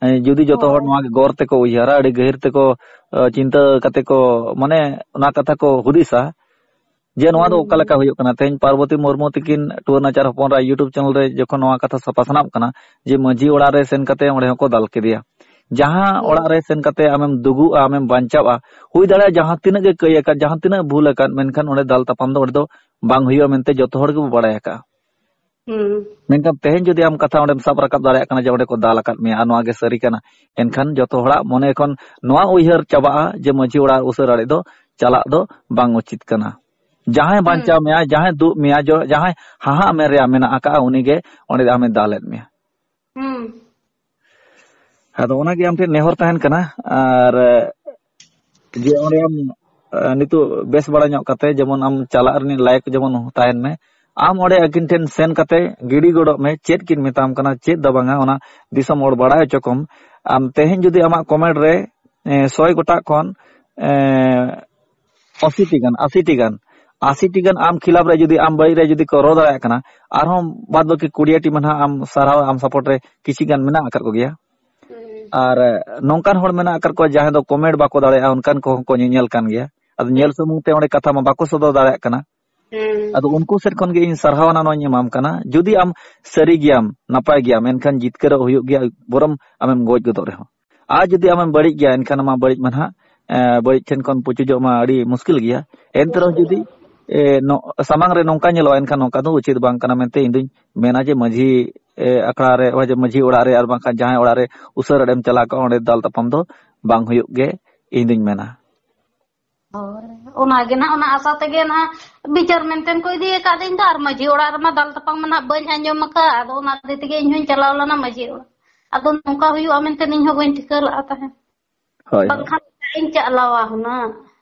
ᱮ, ᱡᱩᱫᱤ ᱡᱚᱛᱚ ᱦᱚᱲ ᱦᱳᱭ᱾ ᱱᱚᱣᱟ ᱜᱮ ᱜᱚᱨ ᱛᱮᱠᱚ ᱩᱭᱦᱟᱹᱨᱟ, ᱟᱹᱰᱤ ᱜᱟᱹᱦᱤᱨ ᱛᱮᱠᱚ, ᱮ, ᱪᱤᱱᱛᱟᱹ ᱠᱟᱛᱮ ᱠᱚ, ᱢᱟᱱᱮ, ᱚᱱᱟ ᱠᱟᱛᱷᱟ ᱠᱚ ᱦᱩᱫᱤᱥᱟ, ᱡᱮ ᱱᱚᱣᱟ ᱫᱚ ᱚᱠᱟ ᱞᱮᱠᱟ ᱦᱩᱸ᱾ ᱦᱩᱭᱩᱜ ᱠᱟᱱᱟ? ᱛᱮᱦᱮᱧ ᱯᱟᱨᱵᱚᱛᱤ ᱢᱩᱨᱢᱩ ᱛᱤᱠᱤᱱ ᱴᱩᱣᱟᱹᱨ ᱱᱟᱪᱟᱨ ᱦᱚᱯᱚᱱ ᱨᱟᱭ YouTube channel ᱨᱮ ᱡᱚᱠᱷᱚᱱ ᱱᱚᱣᱟ ᱠᱟᱛᱷᱟ ᱥᱟ-, ᱯᱟᱥᱱᱟᱜ ᱠᱟᱱᱟ, ᱡᱮ ᱢᱟᱺᱡᱷᱤ ᱚᱲᱟᱜ ᱨᱮ ᱥᱮᱱ ᱠᱟᱛᱮ ᱚᱸᱰᱮ ᱦᱚᱸᱠᱚ ᱫᱟᱞ ᱠᱮᱫᱮᱭᱟ᱾ ᱡᱟᱦᱟᱸ ᱦᱩᱸ᱾ ᱚᱲᱟᱜ ᱨᱮ ᱥᱮᱱ ᱠᱟᱛᱮ ᱟᱢᱮᱢ ᱫᱩᱜᱩᱜᱼᱟ, ᱟᱢᱮᱢ ᱵᱟᱧᱪᱟᱣᱼᱟ, ᱦᱩᱭ ᱫᱟᱲᱮᱭᱟᱜᱼᱟ ᱡᱟᱦᱟᱸ ᱛᱤᱱᱟᱹᱜ ᱜᱮ ᱠᱟᱹᱭ ᱟᱠᱟᱫ, ᱡᱟᱦᱟᱸ ᱛᱤᱱᱟᱹᱜ ᱵᱷᱩᱞ ᱟᱠᱟᱫ, ᱢᱮᱱᱠᱷᱟᱱ ᱚᱸᱰᱮ ᱫᱟᱞ ᱛᱟᱯᱟᱢ ᱫᱚ ᱚᱸᱰᱮ ᱫᱚ ᱵᱟᱝ ᱦᱩᱭᱩᱜᱼᱟ ᱢᱮᱱᱛᱮ ᱡᱚᱛᱚ ᱦᱚᱲ ᱜᱮᱵᱚ ᱵᱟᱲᱟᱭ ᱟᱠᱟᱫᱼᱟ᱾ ᱦᱩᱸ᱾ ᱢᱮᱱᱠᱷᱟᱱ ᱛᱮᱦᱮᱧ ᱡᱩᱫᱤ ᱟᱢ ᱠᱟᱛᱷᱟ ᱚᱸᱰᱮᱢ ᱥᱟᱵ ᱨᱟᱠᱟᱵ ᱫᱟᱲᱮᱭᱟᱜ ᱠᱟᱱᱟ ᱡᱮ ᱚᱸᱰᱮ ᱠᱚ ᱫᱟᱞ ᱟᱠᱟᱫ ᱢᱮᱭᱟ ᱟᱨ ᱱᱚᱣᱟ ᱜᱮ ᱥᱟᱹᱨᱤ ᱠᱟᱱᱟ, ᱮᱱᱠᱷᱟᱱ ᱡᱚᱛᱚ ᱦᱚᱲᱟᱜ ᱢᱚᱱᱮ ᱠᱷᱚᱱ ᱱᱚᱣᱟ ᱩᱭᱦᱟᱹᱨ ᱪᱟᱵᱟᱜᱼᱟ ᱡᱮ ᱢᱟᱺᱡᱷᱤ ᱚᱲᱟᱜ ᱩᱥᱟᱹᱨ ᱟᱲᱮ ᱫᱚ ᱪᱟᱞᱟᱜ ᱫᱚ ᱵᱟᱝ ᱩᱪᱤᱛ ᱠᱟᱱᱟ᱾ ᱡᱟᱦᱟᱸᱭ ᱦᱩᱸ᱾ ᱵᱟᱧᱪᱟᱣ ᱢᱮᱭᱟ, ᱡᱟᱦᱟᱸᱭ ᱫᱩᱜ ᱢᱮᱭᱟ, ᱡᱚ-, ᱡᱟᱦᱟᱸᱭ ᱦᱟᱦᱟᱜ ᱢᱮ ᱨᱮᱭᱟᱜ ᱢᱮᱱᱟᱜ ᱟᱠᱟᱫᱼᱟ, ᱩᱱᱤᱜᱮ ᱚᱸᱰᱮ ᱫᱚ ᱟᱢᱮ ᱫᱟᱞᱮᱫ ᱢᱮᱭᱟ᱾ ᱦᱩᱸ᱾ ᱟᱫᱚ ᱚᱱᱟᱜᱮ ᱟᱢ ᱴᱷᱮᱱ ᱱᱮᱦᱚᱨ ᱛᱟᱦᱮᱱ ᱠᱟᱱᱟ, ᱟᱨ ᱡᱮ ᱚᱸᱰᱮ ᱟᱢ, ᱟ, ᱱᱤᱛᱚᱜ ᱵᱮᱥ ᱵᱟᱲᱟ ᱧᱚᱜ ᱠᱟᱛᱮ ᱡᱮᱢᱚᱱ ᱟᱢ ᱪᱟᱞᱟᱜ ᱨᱤᱱᱤᱡ ᱞᱟᱭᱚᱠ ᱡᱮᱢᱚᱱ ᱛᱟᱦᱮᱱ ᱢᱮ, ᱟᱢ ᱚᱸᱰᱮ ᱟᱹᱠᱤᱱ ᱴᱷᱮᱱ ᱥᱮᱱ ᱠᱟᱛᱮ ᱜᱤᱰᱤ ᱜᱚᱰᱚᱜ ᱢᱮ, ᱪᱮᱫ ᱠᱤᱱ ᱢᱮᱛᱟᱢ ᱠᱟᱱᱟ, ᱪᱮᱫ ᱫᱚ ᱵᱟᱝᱟ, ᱚᱱᱟ ᱫᱤᱥᱚᱢ ᱦᱚᱲ ᱵᱟᱲᱟᱭ ᱦᱚᱪᱚ ᱠᱚᱢ᱾ ᱟᱢ ᱛᱮᱦᱮᱧ ᱡᱩᱫᱤ ᱟᱢᱟᱜ ᱠᱚᱢᱮᱱᱴ ᱨᱮ, ᱮ, ᱥᱚᱭ ᱜᱚᱴᱟᱜ ᱠᱷᱚᱱ, ᱮ, ᱟᱥᱤ ᱴᱤ ᱜᱟᱱ, ᱟᱥᱤ ᱴᱤ ᱜᱟᱱ, ᱟᱥᱤ ᱴᱤ ᱜᱟᱱ ᱟᱢ ᱠᱷᱤᱞᱟᱯ ᱨᱮ ᱡᱩᱫᱤ ᱟᱢ ᱵᱟᱹᱲᱤᱡ ᱨᱮ ᱡᱩᱫᱤ ᱠᱚ ᱨᱚᱲ ᱫᱟᱲᱮᱭᱟᱜ ᱠᱟᱱᱟ, ᱟᱨᱦᱚᱸ ᱵᱟᱫ ᱵᱟᱹᱠᱤ ᱠᱩᱲᱤᱭᱟ ᱴᱤ ᱢᱟ ᱱᱟᱦᱟᱜ ᱟᱢ ᱥᱟᱨᱦᱟᱣ, ᱟᱢ ᱥᱟᱯᱳᱨᱴ ᱨᱮ ᱠᱤᱪᱷᱤ ᱜᱟᱱ ᱢᱮᱱᱟᱜ ᱟᱠᱟᱫ ᱠᱚᱜᱮᱭᱟ᱾ ᱦᱩᱸ᱾ ᱟᱨ, ᱮ, ᱱᱚᱝᱠᱟᱱ ᱦᱚᱲ ᱢᱮᱱᱟᱜ ᱟᱠᱟᱫ ᱠᱚᱣᱟ ᱡᱟᱦᱟᱸᱭ ᱫᱚ ᱠᱚᱢᱮᱱᱴ ᱵᱟᱠᱚ ᱫᱟᱲᱮᱭᱟᱜᱼᱟ, ᱚᱱᱠᱟᱱ ᱠᱚᱦᱚᱸ ᱠᱚ ᱧᱮᱧᱮᱞ ᱠᱟᱱ ᱜᱮᱭᱟ᱾ ᱟᱫᱚ ᱧᱮᱞ ᱦᱩᱸ᱾ ᱥᱩᱢᱩᱝ ᱛᱮ ᱚᱸᱰᱮ ᱠᱟᱛᱷᱟ ᱢᱟ ᱵᱟᱠᱚ ᱥᱚᱫᱚᱨ ᱫᱟᱲᱮᱭᱟᱜ ᱠᱟᱱᱟ᱾ ᱦᱩᱸ᱾ ᱟᱫᱚ ᱩᱱᱠᱩ ᱥᱮᱫ ᱠᱷᱚᱱ ᱜᱮ ᱤᱧ ᱥᱟᱨᱦᱟᱣ ᱟᱱᱟ ᱱᱚᱣᱟᱧ ᱮᱢᱟᱢ ᱠᱟᱱᱟ, ᱡᱩᱫᱤ ᱟᱢ ᱥᱟᱹᱨᱤ ᱜᱮᱭᱟᱢ, ᱱᱟᱯᱟᱭ ᱜᱮᱭᱟᱢ, ᱮᱱᱠᱷᱟᱱ ᱡᱤᱛᱠᱟᱹᱨᱚᱜ ᱦᱩᱭᱩᱜ ᱜᱮᱭᱟ, ᱵᱚᱨᱚᱢ ᱟᱢᱮᱢ ᱜᱚᱡ ᱜᱚᱫᱚᱜ ᱨᱮᱦᱚᱸ᱾ ᱟᱨ ᱡᱩᱫᱤ ᱟᱢᱮᱢ ᱵᱟᱹᱲᱤᱡ ᱜᱮᱭᱟ, ᱮᱱᱠᱷᱟᱱ ᱟᱢᱟᱜ ᱵᱟᱹᱲᱤᱡ ᱢᱟ ᱱᱟᱦᱟᱜ, ᱮ, ᱵᱟᱹᱲᱤᱡ ᱴᱷᱮᱱ ᱠᱷᱚᱱ ᱯᱩᱪᱩᱡᱚᱜ ᱢᱟ ᱟᱹᱰᱤ ᱢᱩᱥᱠᱤᱞ ᱜᱮᱭᱟ᱾ ᱮᱱᱛᱮ ᱨᱮᱦᱚᱸ ᱡᱩᱫᱤ, ᱮ, ᱱᱚ-, ᱥᱟᱢᱟᱝ ᱨᱮ ᱱᱚᱝᱠᱟ ᱧᱮᱞᱚᱜᱼᱟ, ᱮᱱᱠᱷᱟᱱ ᱱᱚᱝᱠᱟ ᱫᱚ ᱩᱪᱤᱛ ᱵᱟᱝ ᱠᱟᱱᱟ ᱢᱮᱱᱛᱮ ᱤᱧ ᱫᱩᱧ ᱢᱮᱱᱟ ᱡᱮ ᱢᱟᱹᱡᱷᱤ, ᱮ, ᱟᱠᱷᱲᱟ ᱨᱮ, ᱦᱚᱭ ᱡᱮ ᱢᱟᱹᱡᱷᱤ ᱚᱲᱟᱜ ᱨᱮ ᱟᱨ ᱵᱟᱝᱠᱷᱟᱱ ᱡᱟᱦᱟᱸᱭ ᱚᱲᱟᱜ ᱨᱮ ᱩᱥᱟᱹᱨᱟ ᱮᱢ ᱪᱟᱞᱟᱣ ᱠᱚᱜᱼᱟ, ᱚᱸᱰᱮ ᱫᱟᱞ ᱛᱟᱯᱟᱢ ᱫᱚ ᱵᱟᱝ ᱦᱩᱭᱩᱜ ᱜᱮ ᱤᱧ ᱫᱩᱧ ᱢᱮᱱᱟ᱾ ᱦᱳᱭ, ᱚᱱᱟᱜᱮ ᱱᱟᱦᱟᱜ, ᱚᱱᱟ ᱟᱥᱟ ᱛᱮᱜᱮ ᱱᱟᱦᱟᱜ ᱵᱤᱪᱟᱹᱨ ᱢᱮᱱᱛᱮᱱ ᱠᱚ ᱤᱫᱤ ᱟᱠᱟᱫ ᱤᱧ ᱫᱚ, ᱟᱨ ᱢᱟᱹᱡᱷᱤ ᱚᱲᱟᱜ ᱨᱮᱢᱟ ᱫᱟᱞ ᱛᱟᱯᱟᱢ ᱢᱟ ᱱᱟᱦᱟᱜ ᱵᱟᱹᱧ ᱟᱸᱡᱚᱢ ᱟᱠᱟᱫ, ᱟᱫᱚ ᱚᱱᱟ ᱤᱫᱤ ᱛᱮᱜᱮ ᱤᱧ ᱦᱚᱧ ᱪᱟᱞᱟᱣ ᱞᱮᱱᱟ ᱢᱟᱹᱡᱷᱤ ᱚᱲᱟᱜ᱾ ᱟᱫᱚ ᱱᱚᱝᱠᱟ ᱦᱩᱭᱩᱜᱼᱟ ᱢᱮᱱᱛᱮ ᱤᱧ ᱦᱚᱸ ᱵᱟᱹᱧ ᱴᱷᱤᱠᱟᱹ ᱞᱟᱜᱼᱟ ᱛᱟᱦᱮᱸᱫ᱾ ᱦᱳᱭ, ᱦᱳᱭ᱾ ᱵᱟᱝᱠᱷᱟᱱ ᱤᱧ ᱪᱟᱞᱟᱣᱟ ᱦᱩᱱᱟᱹᱝ᱾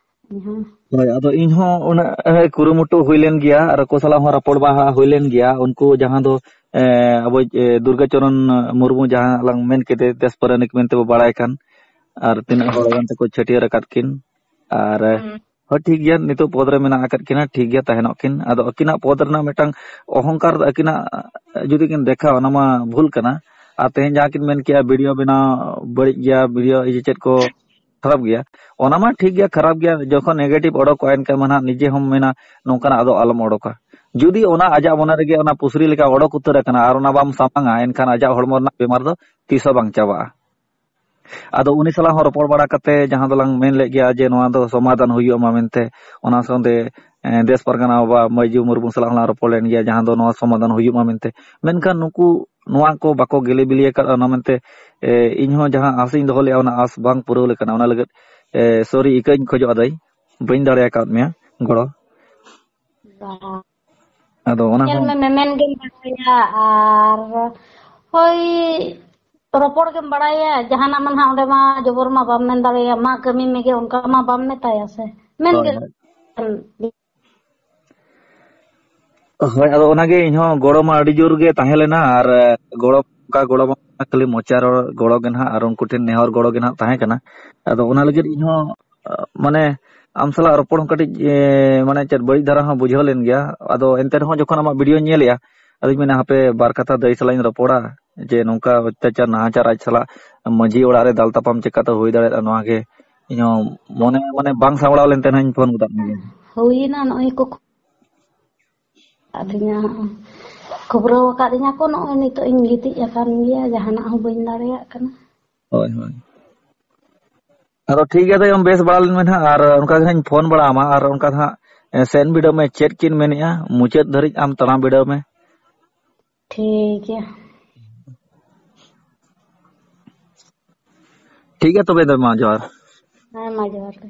ᱤᱧ ᱦᱚᱸ᱾ ᱦᱳᱭ, ᱟᱫᱚ ᱤᱧ ᱦᱚᱸ ᱩᱱᱟᱹᱜ, ᱮ, ᱠᱩᱨᱩᱢᱩᱴᱩ ᱦᱩᱭ ᱞᱮᱱ ᱜᱮᱭᱟ ᱟᱨ ᱟᱠᱚ ᱥᱟᱞᱟᱜ ᱦᱚᱸ ᱨᱚᱯᱚᱲ ᱵᱟᱲᱟ ᱦᱩᱭ ᱞᱮᱱ ᱜᱮᱭᱟ᱾ ᱩᱱᱠᱩ ᱡᱟᱦᱟᱸ ᱫᱚ, ᱮ, ᱟᱵᱚ, ᱮ, ᱫᱩᱨᱜᱟᱪᱚᱨᱚᱱ ᱢᱩᱨᱢᱩ ᱡᱟᱦᱟᱸ ᱞᱟᱝ ᱢᱮᱱ ᱠᱮᱫᱮ ᱫᱮᱥ ᱯᱟᱨᱟᱱᱤᱠ ᱢᱮᱱᱛᱮ ᱵᱚ ᱵᱟᱲᱟᱭ ᱠᱟᱱ, ᱟᱨ ᱛᱤᱱᱟᱹᱜ ᱦᱚᱲ ᱜᱟᱱ ᱛᱮᱠᱚ ᱪᱷᱟᱹᱴᱭᱟᱹᱨ ᱟᱠᱟᱫ ᱠᱤᱱ᱾ ᱟᱨ, ᱦᱩᱸ᱾ ᱦᱳᱭ, ᱴᱷᱤᱠ ᱜᱮᱭᱟ, ᱱᱤᱛᱚᱜ ᱯᱚᱫᱽ ᱨᱮ ᱢᱮᱱᱟᱜ ᱟᱠᱟᱫ ᱠᱤᱱᱟ, ᱴᱷᱤᱠ ᱜᱮᱭᱟ, ᱛᱟᱦᱮᱱᱚᱜ ᱠᱤᱱ᱾ ᱟᱫᱚ ᱟᱹᱠᱤᱱᱟᱜ ᱯᱚᱫᱽ ᱨᱮᱱᱟᱜ ᱢᱤᱫᱴᱟᱝ ᱚᱦᱚᱝᱠᱟᱨ ᱟᱹᱠᱤᱱᱟᱜ ᱡᱩᱫᱤ ᱠᱤᱱ ᱫᱮᱠᱷᱟᱣᱟ, ᱚᱱᱟ ᱢᱟ ᱵᱷᱩᱞ ᱠᱟᱱᱟ᱾ ᱟᱨ ᱛᱮᱦᱮᱧ ᱡᱟᱦᱟᱸ ᱠᱤᱱ ᱢᱮᱱ ᱠᱮᱜᱼᱟ, ᱵᱷᱤᱰᱤᱭᱳ ᱵᱮᱱᱟᱣ ᱵᱟᱹᱲᱤᱡ ᱜᱮᱭᱟ, ᱵᱷᱤᱰᱤᱭᱳ ᱤᱭᱟᱹ ᱪᱮᱫ ᱠᱚ ᱠᱷᱟᱨᱟᱯ ᱜᱮᱭᱟ, ᱚᱱᱟ ᱢᱟ ᱴᱷᱤᱠ ᱜᱮᱭᱟ, ᱠᱷᱟᱨᱟᱯ ᱜᱮᱭᱟ, ᱡᱚᱠᱷᱚᱱ ᱱᱮᱜᱮᱴᱤᱵᱷ ᱚᱰᱚᱠᱚᱜᱼᱟ, ᱮᱱᱠᱷᱟᱱ ᱢᱟ ᱱᱟᱦᱟᱜ ᱱᱤᱡᱮ ᱦᱚᱸᱢ ᱢᱮᱱᱟ, ᱱᱚᱝᱠᱟᱱᱟᱜ ᱟᱫᱚ ᱟᱞᱚᱢ ᱚᱰᱚᱠᱟ᱾ ᱡᱩᱫᱤ ᱚᱱᱟ ᱟᱡᱟᱜ ᱢᱚᱱᱮ ᱨᱮᱜᱮ ᱚᱱᱟ ᱯᱩᱥᱨᱤ ᱞᱮᱠᱟ ᱚᱰᱚᱠ ᱩᱛᱟᱹᱨ ᱟᱠᱟᱱᱟ ᱟᱨ ᱚᱱᱟ ᱵᱟᱢ ᱥᱟᱢᱟᱝᱟ, ᱮᱱᱠᱷᱟᱱ ᱟᱡᱟᱜ ᱦᱚᱲᱢᱚ ᱨᱮᱱᱟᱜ ᱵᱮᱢᱟᱨ ᱫᱚ ᱛᱤᱥ ᱦᱚᱸ ᱵᱟᱝ ᱪᱟᱵᱟᱜᱼᱟ᱾ ᱟᱫᱚ ᱩᱱᱤ ᱥᱟᱞᱟᱜ ᱦᱚᱸ ᱨᱚᱯᱚᱲ ᱵᱟᱲᱟ ᱠᱟᱛᱮ, ᱡᱟᱦᱟᱸ ᱫᱚᱞᱟᱝ ᱢᱮᱱ ᱞᱮᱫ ᱜᱮᱭᱟ ᱡᱮ ᱱᱚᱣᱟ ᱫᱚ ᱥᱚᱢᱟᱫᱷᱟᱱ ᱦᱩᱭᱩᱜ ᱢᱟ ᱢᱮᱱᱛᱮ, ᱚᱱᱟ ᱥᱟᱶᱛᱮ, ᱮᱸ, ᱫᱮᱥ ᱯᱟᱨᱜᱟᱱᱟ ᱵᱟᱵᱟ ᱢᱟᱹᱭᱡᱩ ᱢᱩᱨᱢᱩ ᱥᱟᱞᱟᱜ ᱦᱚᱸᱞᱟᱝ ᱨᱚᱯᱚᱲ ᱞᱮᱱ ᱜᱮᱭᱟ, ᱡᱟᱦᱟᱸ ᱫᱚ ᱱᱚᱣᱟ ᱥᱚᱢᱟᱫᱷᱟᱱ ᱦᱩᱭᱩᱜ ᱢᱟ ᱢᱮᱱᱛᱮ᱾ ᱢᱮᱱᱠᱷᱟᱱ ᱱᱩᱠᱩ ᱱᱚᱣᱟ ᱠᱚ ᱵᱟᱠᱚ ᱜᱮᱞᱮ ᱵᱤᱞᱤ ᱟᱠᱟᱫ, ᱚᱱᱟ ᱢᱮᱱᱛᱮ, ᱮ, ᱤᱧ ᱦᱚᱸ ᱡᱟᱦᱟᱸ ᱟᱸᱥ ᱤᱧ ᱫᱚᱦᱚ ᱞᱮᱫᱼᱟ, ᱚᱱᱟ ᱟᱸᱥ ᱵᱟᱝ ᱯᱩᱨᱟᱹᱣ ᱞᱮᱠᱟᱱᱟ᱾ ᱚᱱᱟ ᱞᱟᱹᱜᱤᱫ, ᱮ, ᱥᱚᱨᱤ, ᱤᱠᱟᱹᱧ ᱠᱷᱚᱡᱚᱜᱼᱟ ᱫᱟᱹᱭ, ᱵᱟᱹᱧ ᱫᱟᱲᱮ ᱟᱠᱟᱫ ᱢᱮᱭᱟ ᱜᱚᱲᱚ᱾ ᱟᱫᱚ ᱚᱱᱟ ᱧᱮᱞ ᱦᱚᱸ ᱢᱮ, ᱢᱮᱢᱮᱱ ᱜᱮᱢ ᱵᱟᱲᱟᱭᱟ ᱟᱨ ᱦᱳᱭ, ᱨᱚᱯᱚᱲ ᱜᱮᱢ ᱵᱟᱲᱟᱭᱟ, ᱡᱟᱦᱟᱱᱟᱜ ᱢᱟ ᱱᱟᱦᱟᱜ ᱚᱸᱰᱮ ᱢᱟ ᱡᱚᱵᱚᱨ ᱢᱟ ᱵᱟᱢ ᱢᱮᱱ ᱫᱟᱲᱮᱭᱟᱭᱟ, "ᱢᱟ ᱠᱟᱹᱢᱤ ᱢᱮᱜᱮ", ᱚᱱᱠᱟ ᱢᱟ ᱵᱟᱢ ᱢᱮᱛᱟᱭᱟ ᱥᱮ᱾ ᱢᱮᱱ ᱦᱳᱭ, ᱜᱮ ᱦᱳᱭ᱾ ᱦᱳᱭ, ᱟᱫᱚ ᱚᱱᱟᱜᱮ ᱤᱧᱦᱚᱸ ᱜᱚᱲᱚ ᱢᱟ ᱟᱹᱰᱤ ᱡᱳᱨ ᱜᱮ ᱛᱟᱦᱮᱸ ᱞᱮᱱᱟ, ᱟᱨ, ᱮ, ᱜᱚᱲᱚ, ᱚᱱᱠᱟ ᱜᱚᱲᱚ ᱢᱟ ᱠᱷᱟᱹᱞᱤ ᱢᱚᱪᱟ ᱨᱚᱲ ᱜᱚᱲᱚ ᱜᱮ ᱱᱟᱦᱟᱜ, ᱟᱨ ᱩᱱᱠᱩ ᱴᱷᱮᱱ ᱱᱮᱦᱚᱨ ᱜᱚᱲᱚ ᱜᱮ ᱱᱟᱦᱟᱜ ᱛᱟᱦᱮᱸ ᱠᱟᱱᱟ᱾ ᱟᱫᱚ ᱚᱱᱟ ᱞᱟᱹᱜᱤᱫ ᱤᱧᱦᱚᱸ, ᱟ, ᱢᱟᱱᱮ, ᱟᱢ ᱥᱟᱞᱟᱜ ᱨᱚᱯᱚᱲ ᱦᱚᱸ ᱠᱟᱹᱴᱤᱡ, ᱮ, ᱢᱟᱱᱮ, ᱪᱮᱫ, ᱵᱟᱹᱲᱤᱡ ᱫᱷᱟᱨᱟ ᱦᱚᱸ ᱵᱩᱡᱷᱟᱹᱣ ᱞᱮᱱ ᱜᱮᱭᱟ᱾ ᱟᱫᱚ ᱮᱱᱛᱮ ᱨᱮᱦᱚᱸ ᱡᱚᱠᱷᱚᱱ ᱟᱢᱟᱜ ᱵᱷᱤᱰᱤᱭᱳᱧ ᱧᱮᱞᱮᱜᱼᱟ, ᱟᱫᱚᱧ ᱢᱮᱱᱟ, ᱦᱟᱯᱮ ᱵᱟᱨ ᱠᱟᱛᱷᱟ ᱫᱟᱹᱭ ᱥᱟᱞᱟᱜ ᱤᱧ ᱨᱚᱯᱚᱲᱟ, ᱡᱮ ᱱᱚᱝᱠᱟ ᱚᱛᱛᱟᱪᱟᱨ ᱱᱟᱦᱟᱪᱟᱨ ᱟᱡ ᱥᱟᱞᱟᱜ ᱢᱟᱹᱡᱷᱤ ᱚᱲᱟᱜ ᱨᱮ ᱫᱟᱞ ᱛᱟᱯᱟᱢ ᱪᱮᱠᱟᱛᱮ ᱦᱩᱭ ᱫᱟᱲᱮᱭᱟᱜᱼᱟ, ᱱᱚᱣᱟ ᱜᱮ ᱤᱧᱦᱚᱸ ᱢᱚᱱᱮ, ᱢᱟᱱᱮ, ᱵᱟᱝ ᱥᱟᱢᱵᱲᱟᱣ ᱞᱮᱱ ᱛᱟᱦᱮᱱᱟᱹᱧ ᱯᱷᱳᱱ ᱜᱚᱫᱟᱜ ᱢᱮᱭᱟ᱾ ᱦᱩᱭᱮᱱᱟ, ᱱᱚᱜᱼᱚᱭ ᱠᱚ ᱟᱹᱫᱤᱧᱟ, ᱠᱷᱚᱵᱽᱨᱟᱹᱣ ᱟᱠᱟᱫᱤᱧᱟ ᱠᱚ, ᱱᱚᱜᱼᱚᱭ ᱱᱤᱛᱚᱜ ᱤᱧ ᱜᱤᱛᱤᱡ ᱟᱠᱟᱱ ᱜᱮᱭᱟ, ᱡᱟᱦᱟᱱᱟᱜ ᱦᱚᱸ ᱵᱟᱹᱧ ᱫᱟᱲᱮᱭᱟᱜ ᱠᱟᱱᱟ᱾ ᱦᱳᱭ, ᱦᱳᱭ᱾ ᱟᱫᱚ ᱴᱷᱤᱠ ᱜᱮᱭᱟ, ᱛᱟᱭᱚᱢ ᱵᱮᱥ ᱵᱟᱲᱟ ᱞᱮᱱ ᱢᱮ ᱱᱟᱦᱟᱜ, ᱟᱨ ᱚᱱᱠᱟ ᱜᱮ ᱦᱟᱸᱜ ᱤᱧ ᱯᱷᱳᱱ ᱵᱟᱲᱟ ᱟᱢᱟ, ᱟᱨ ᱚᱱᱠᱟ ᱫᱚ ᱦᱟᱸᱜ, ᱮ, ᱥᱮᱱ ᱵᱤᱰᱟᱹᱣ ᱢᱮ, ᱪᱮᱫ ᱠᱤᱱ ᱢᱮᱱᱮᱜᱼᱟ, ᱢᱩᱪᱟᱹᱫ ᱫᱷᱟᱹᱨᱤᱡ ᱟᱢ ᱛᱟᱲᱟᱢ ᱵᱤᱰᱟᱹᱣ ᱢᱮ᱾ ᱴᱷᱤᱠ ᱜᱮᱭᱟ᱾ ᱴᱷᱤᱠ ᱜᱮᱭᱟ, ᱛᱚᱵᱮ ᱫᱚ ᱢᱟ, ᱡᱚᱦᱟᱨ᱾ ᱦᱮᱸ, ᱢᱟ ᱡᱚᱦᱟᱨ ᱜᱮ᱾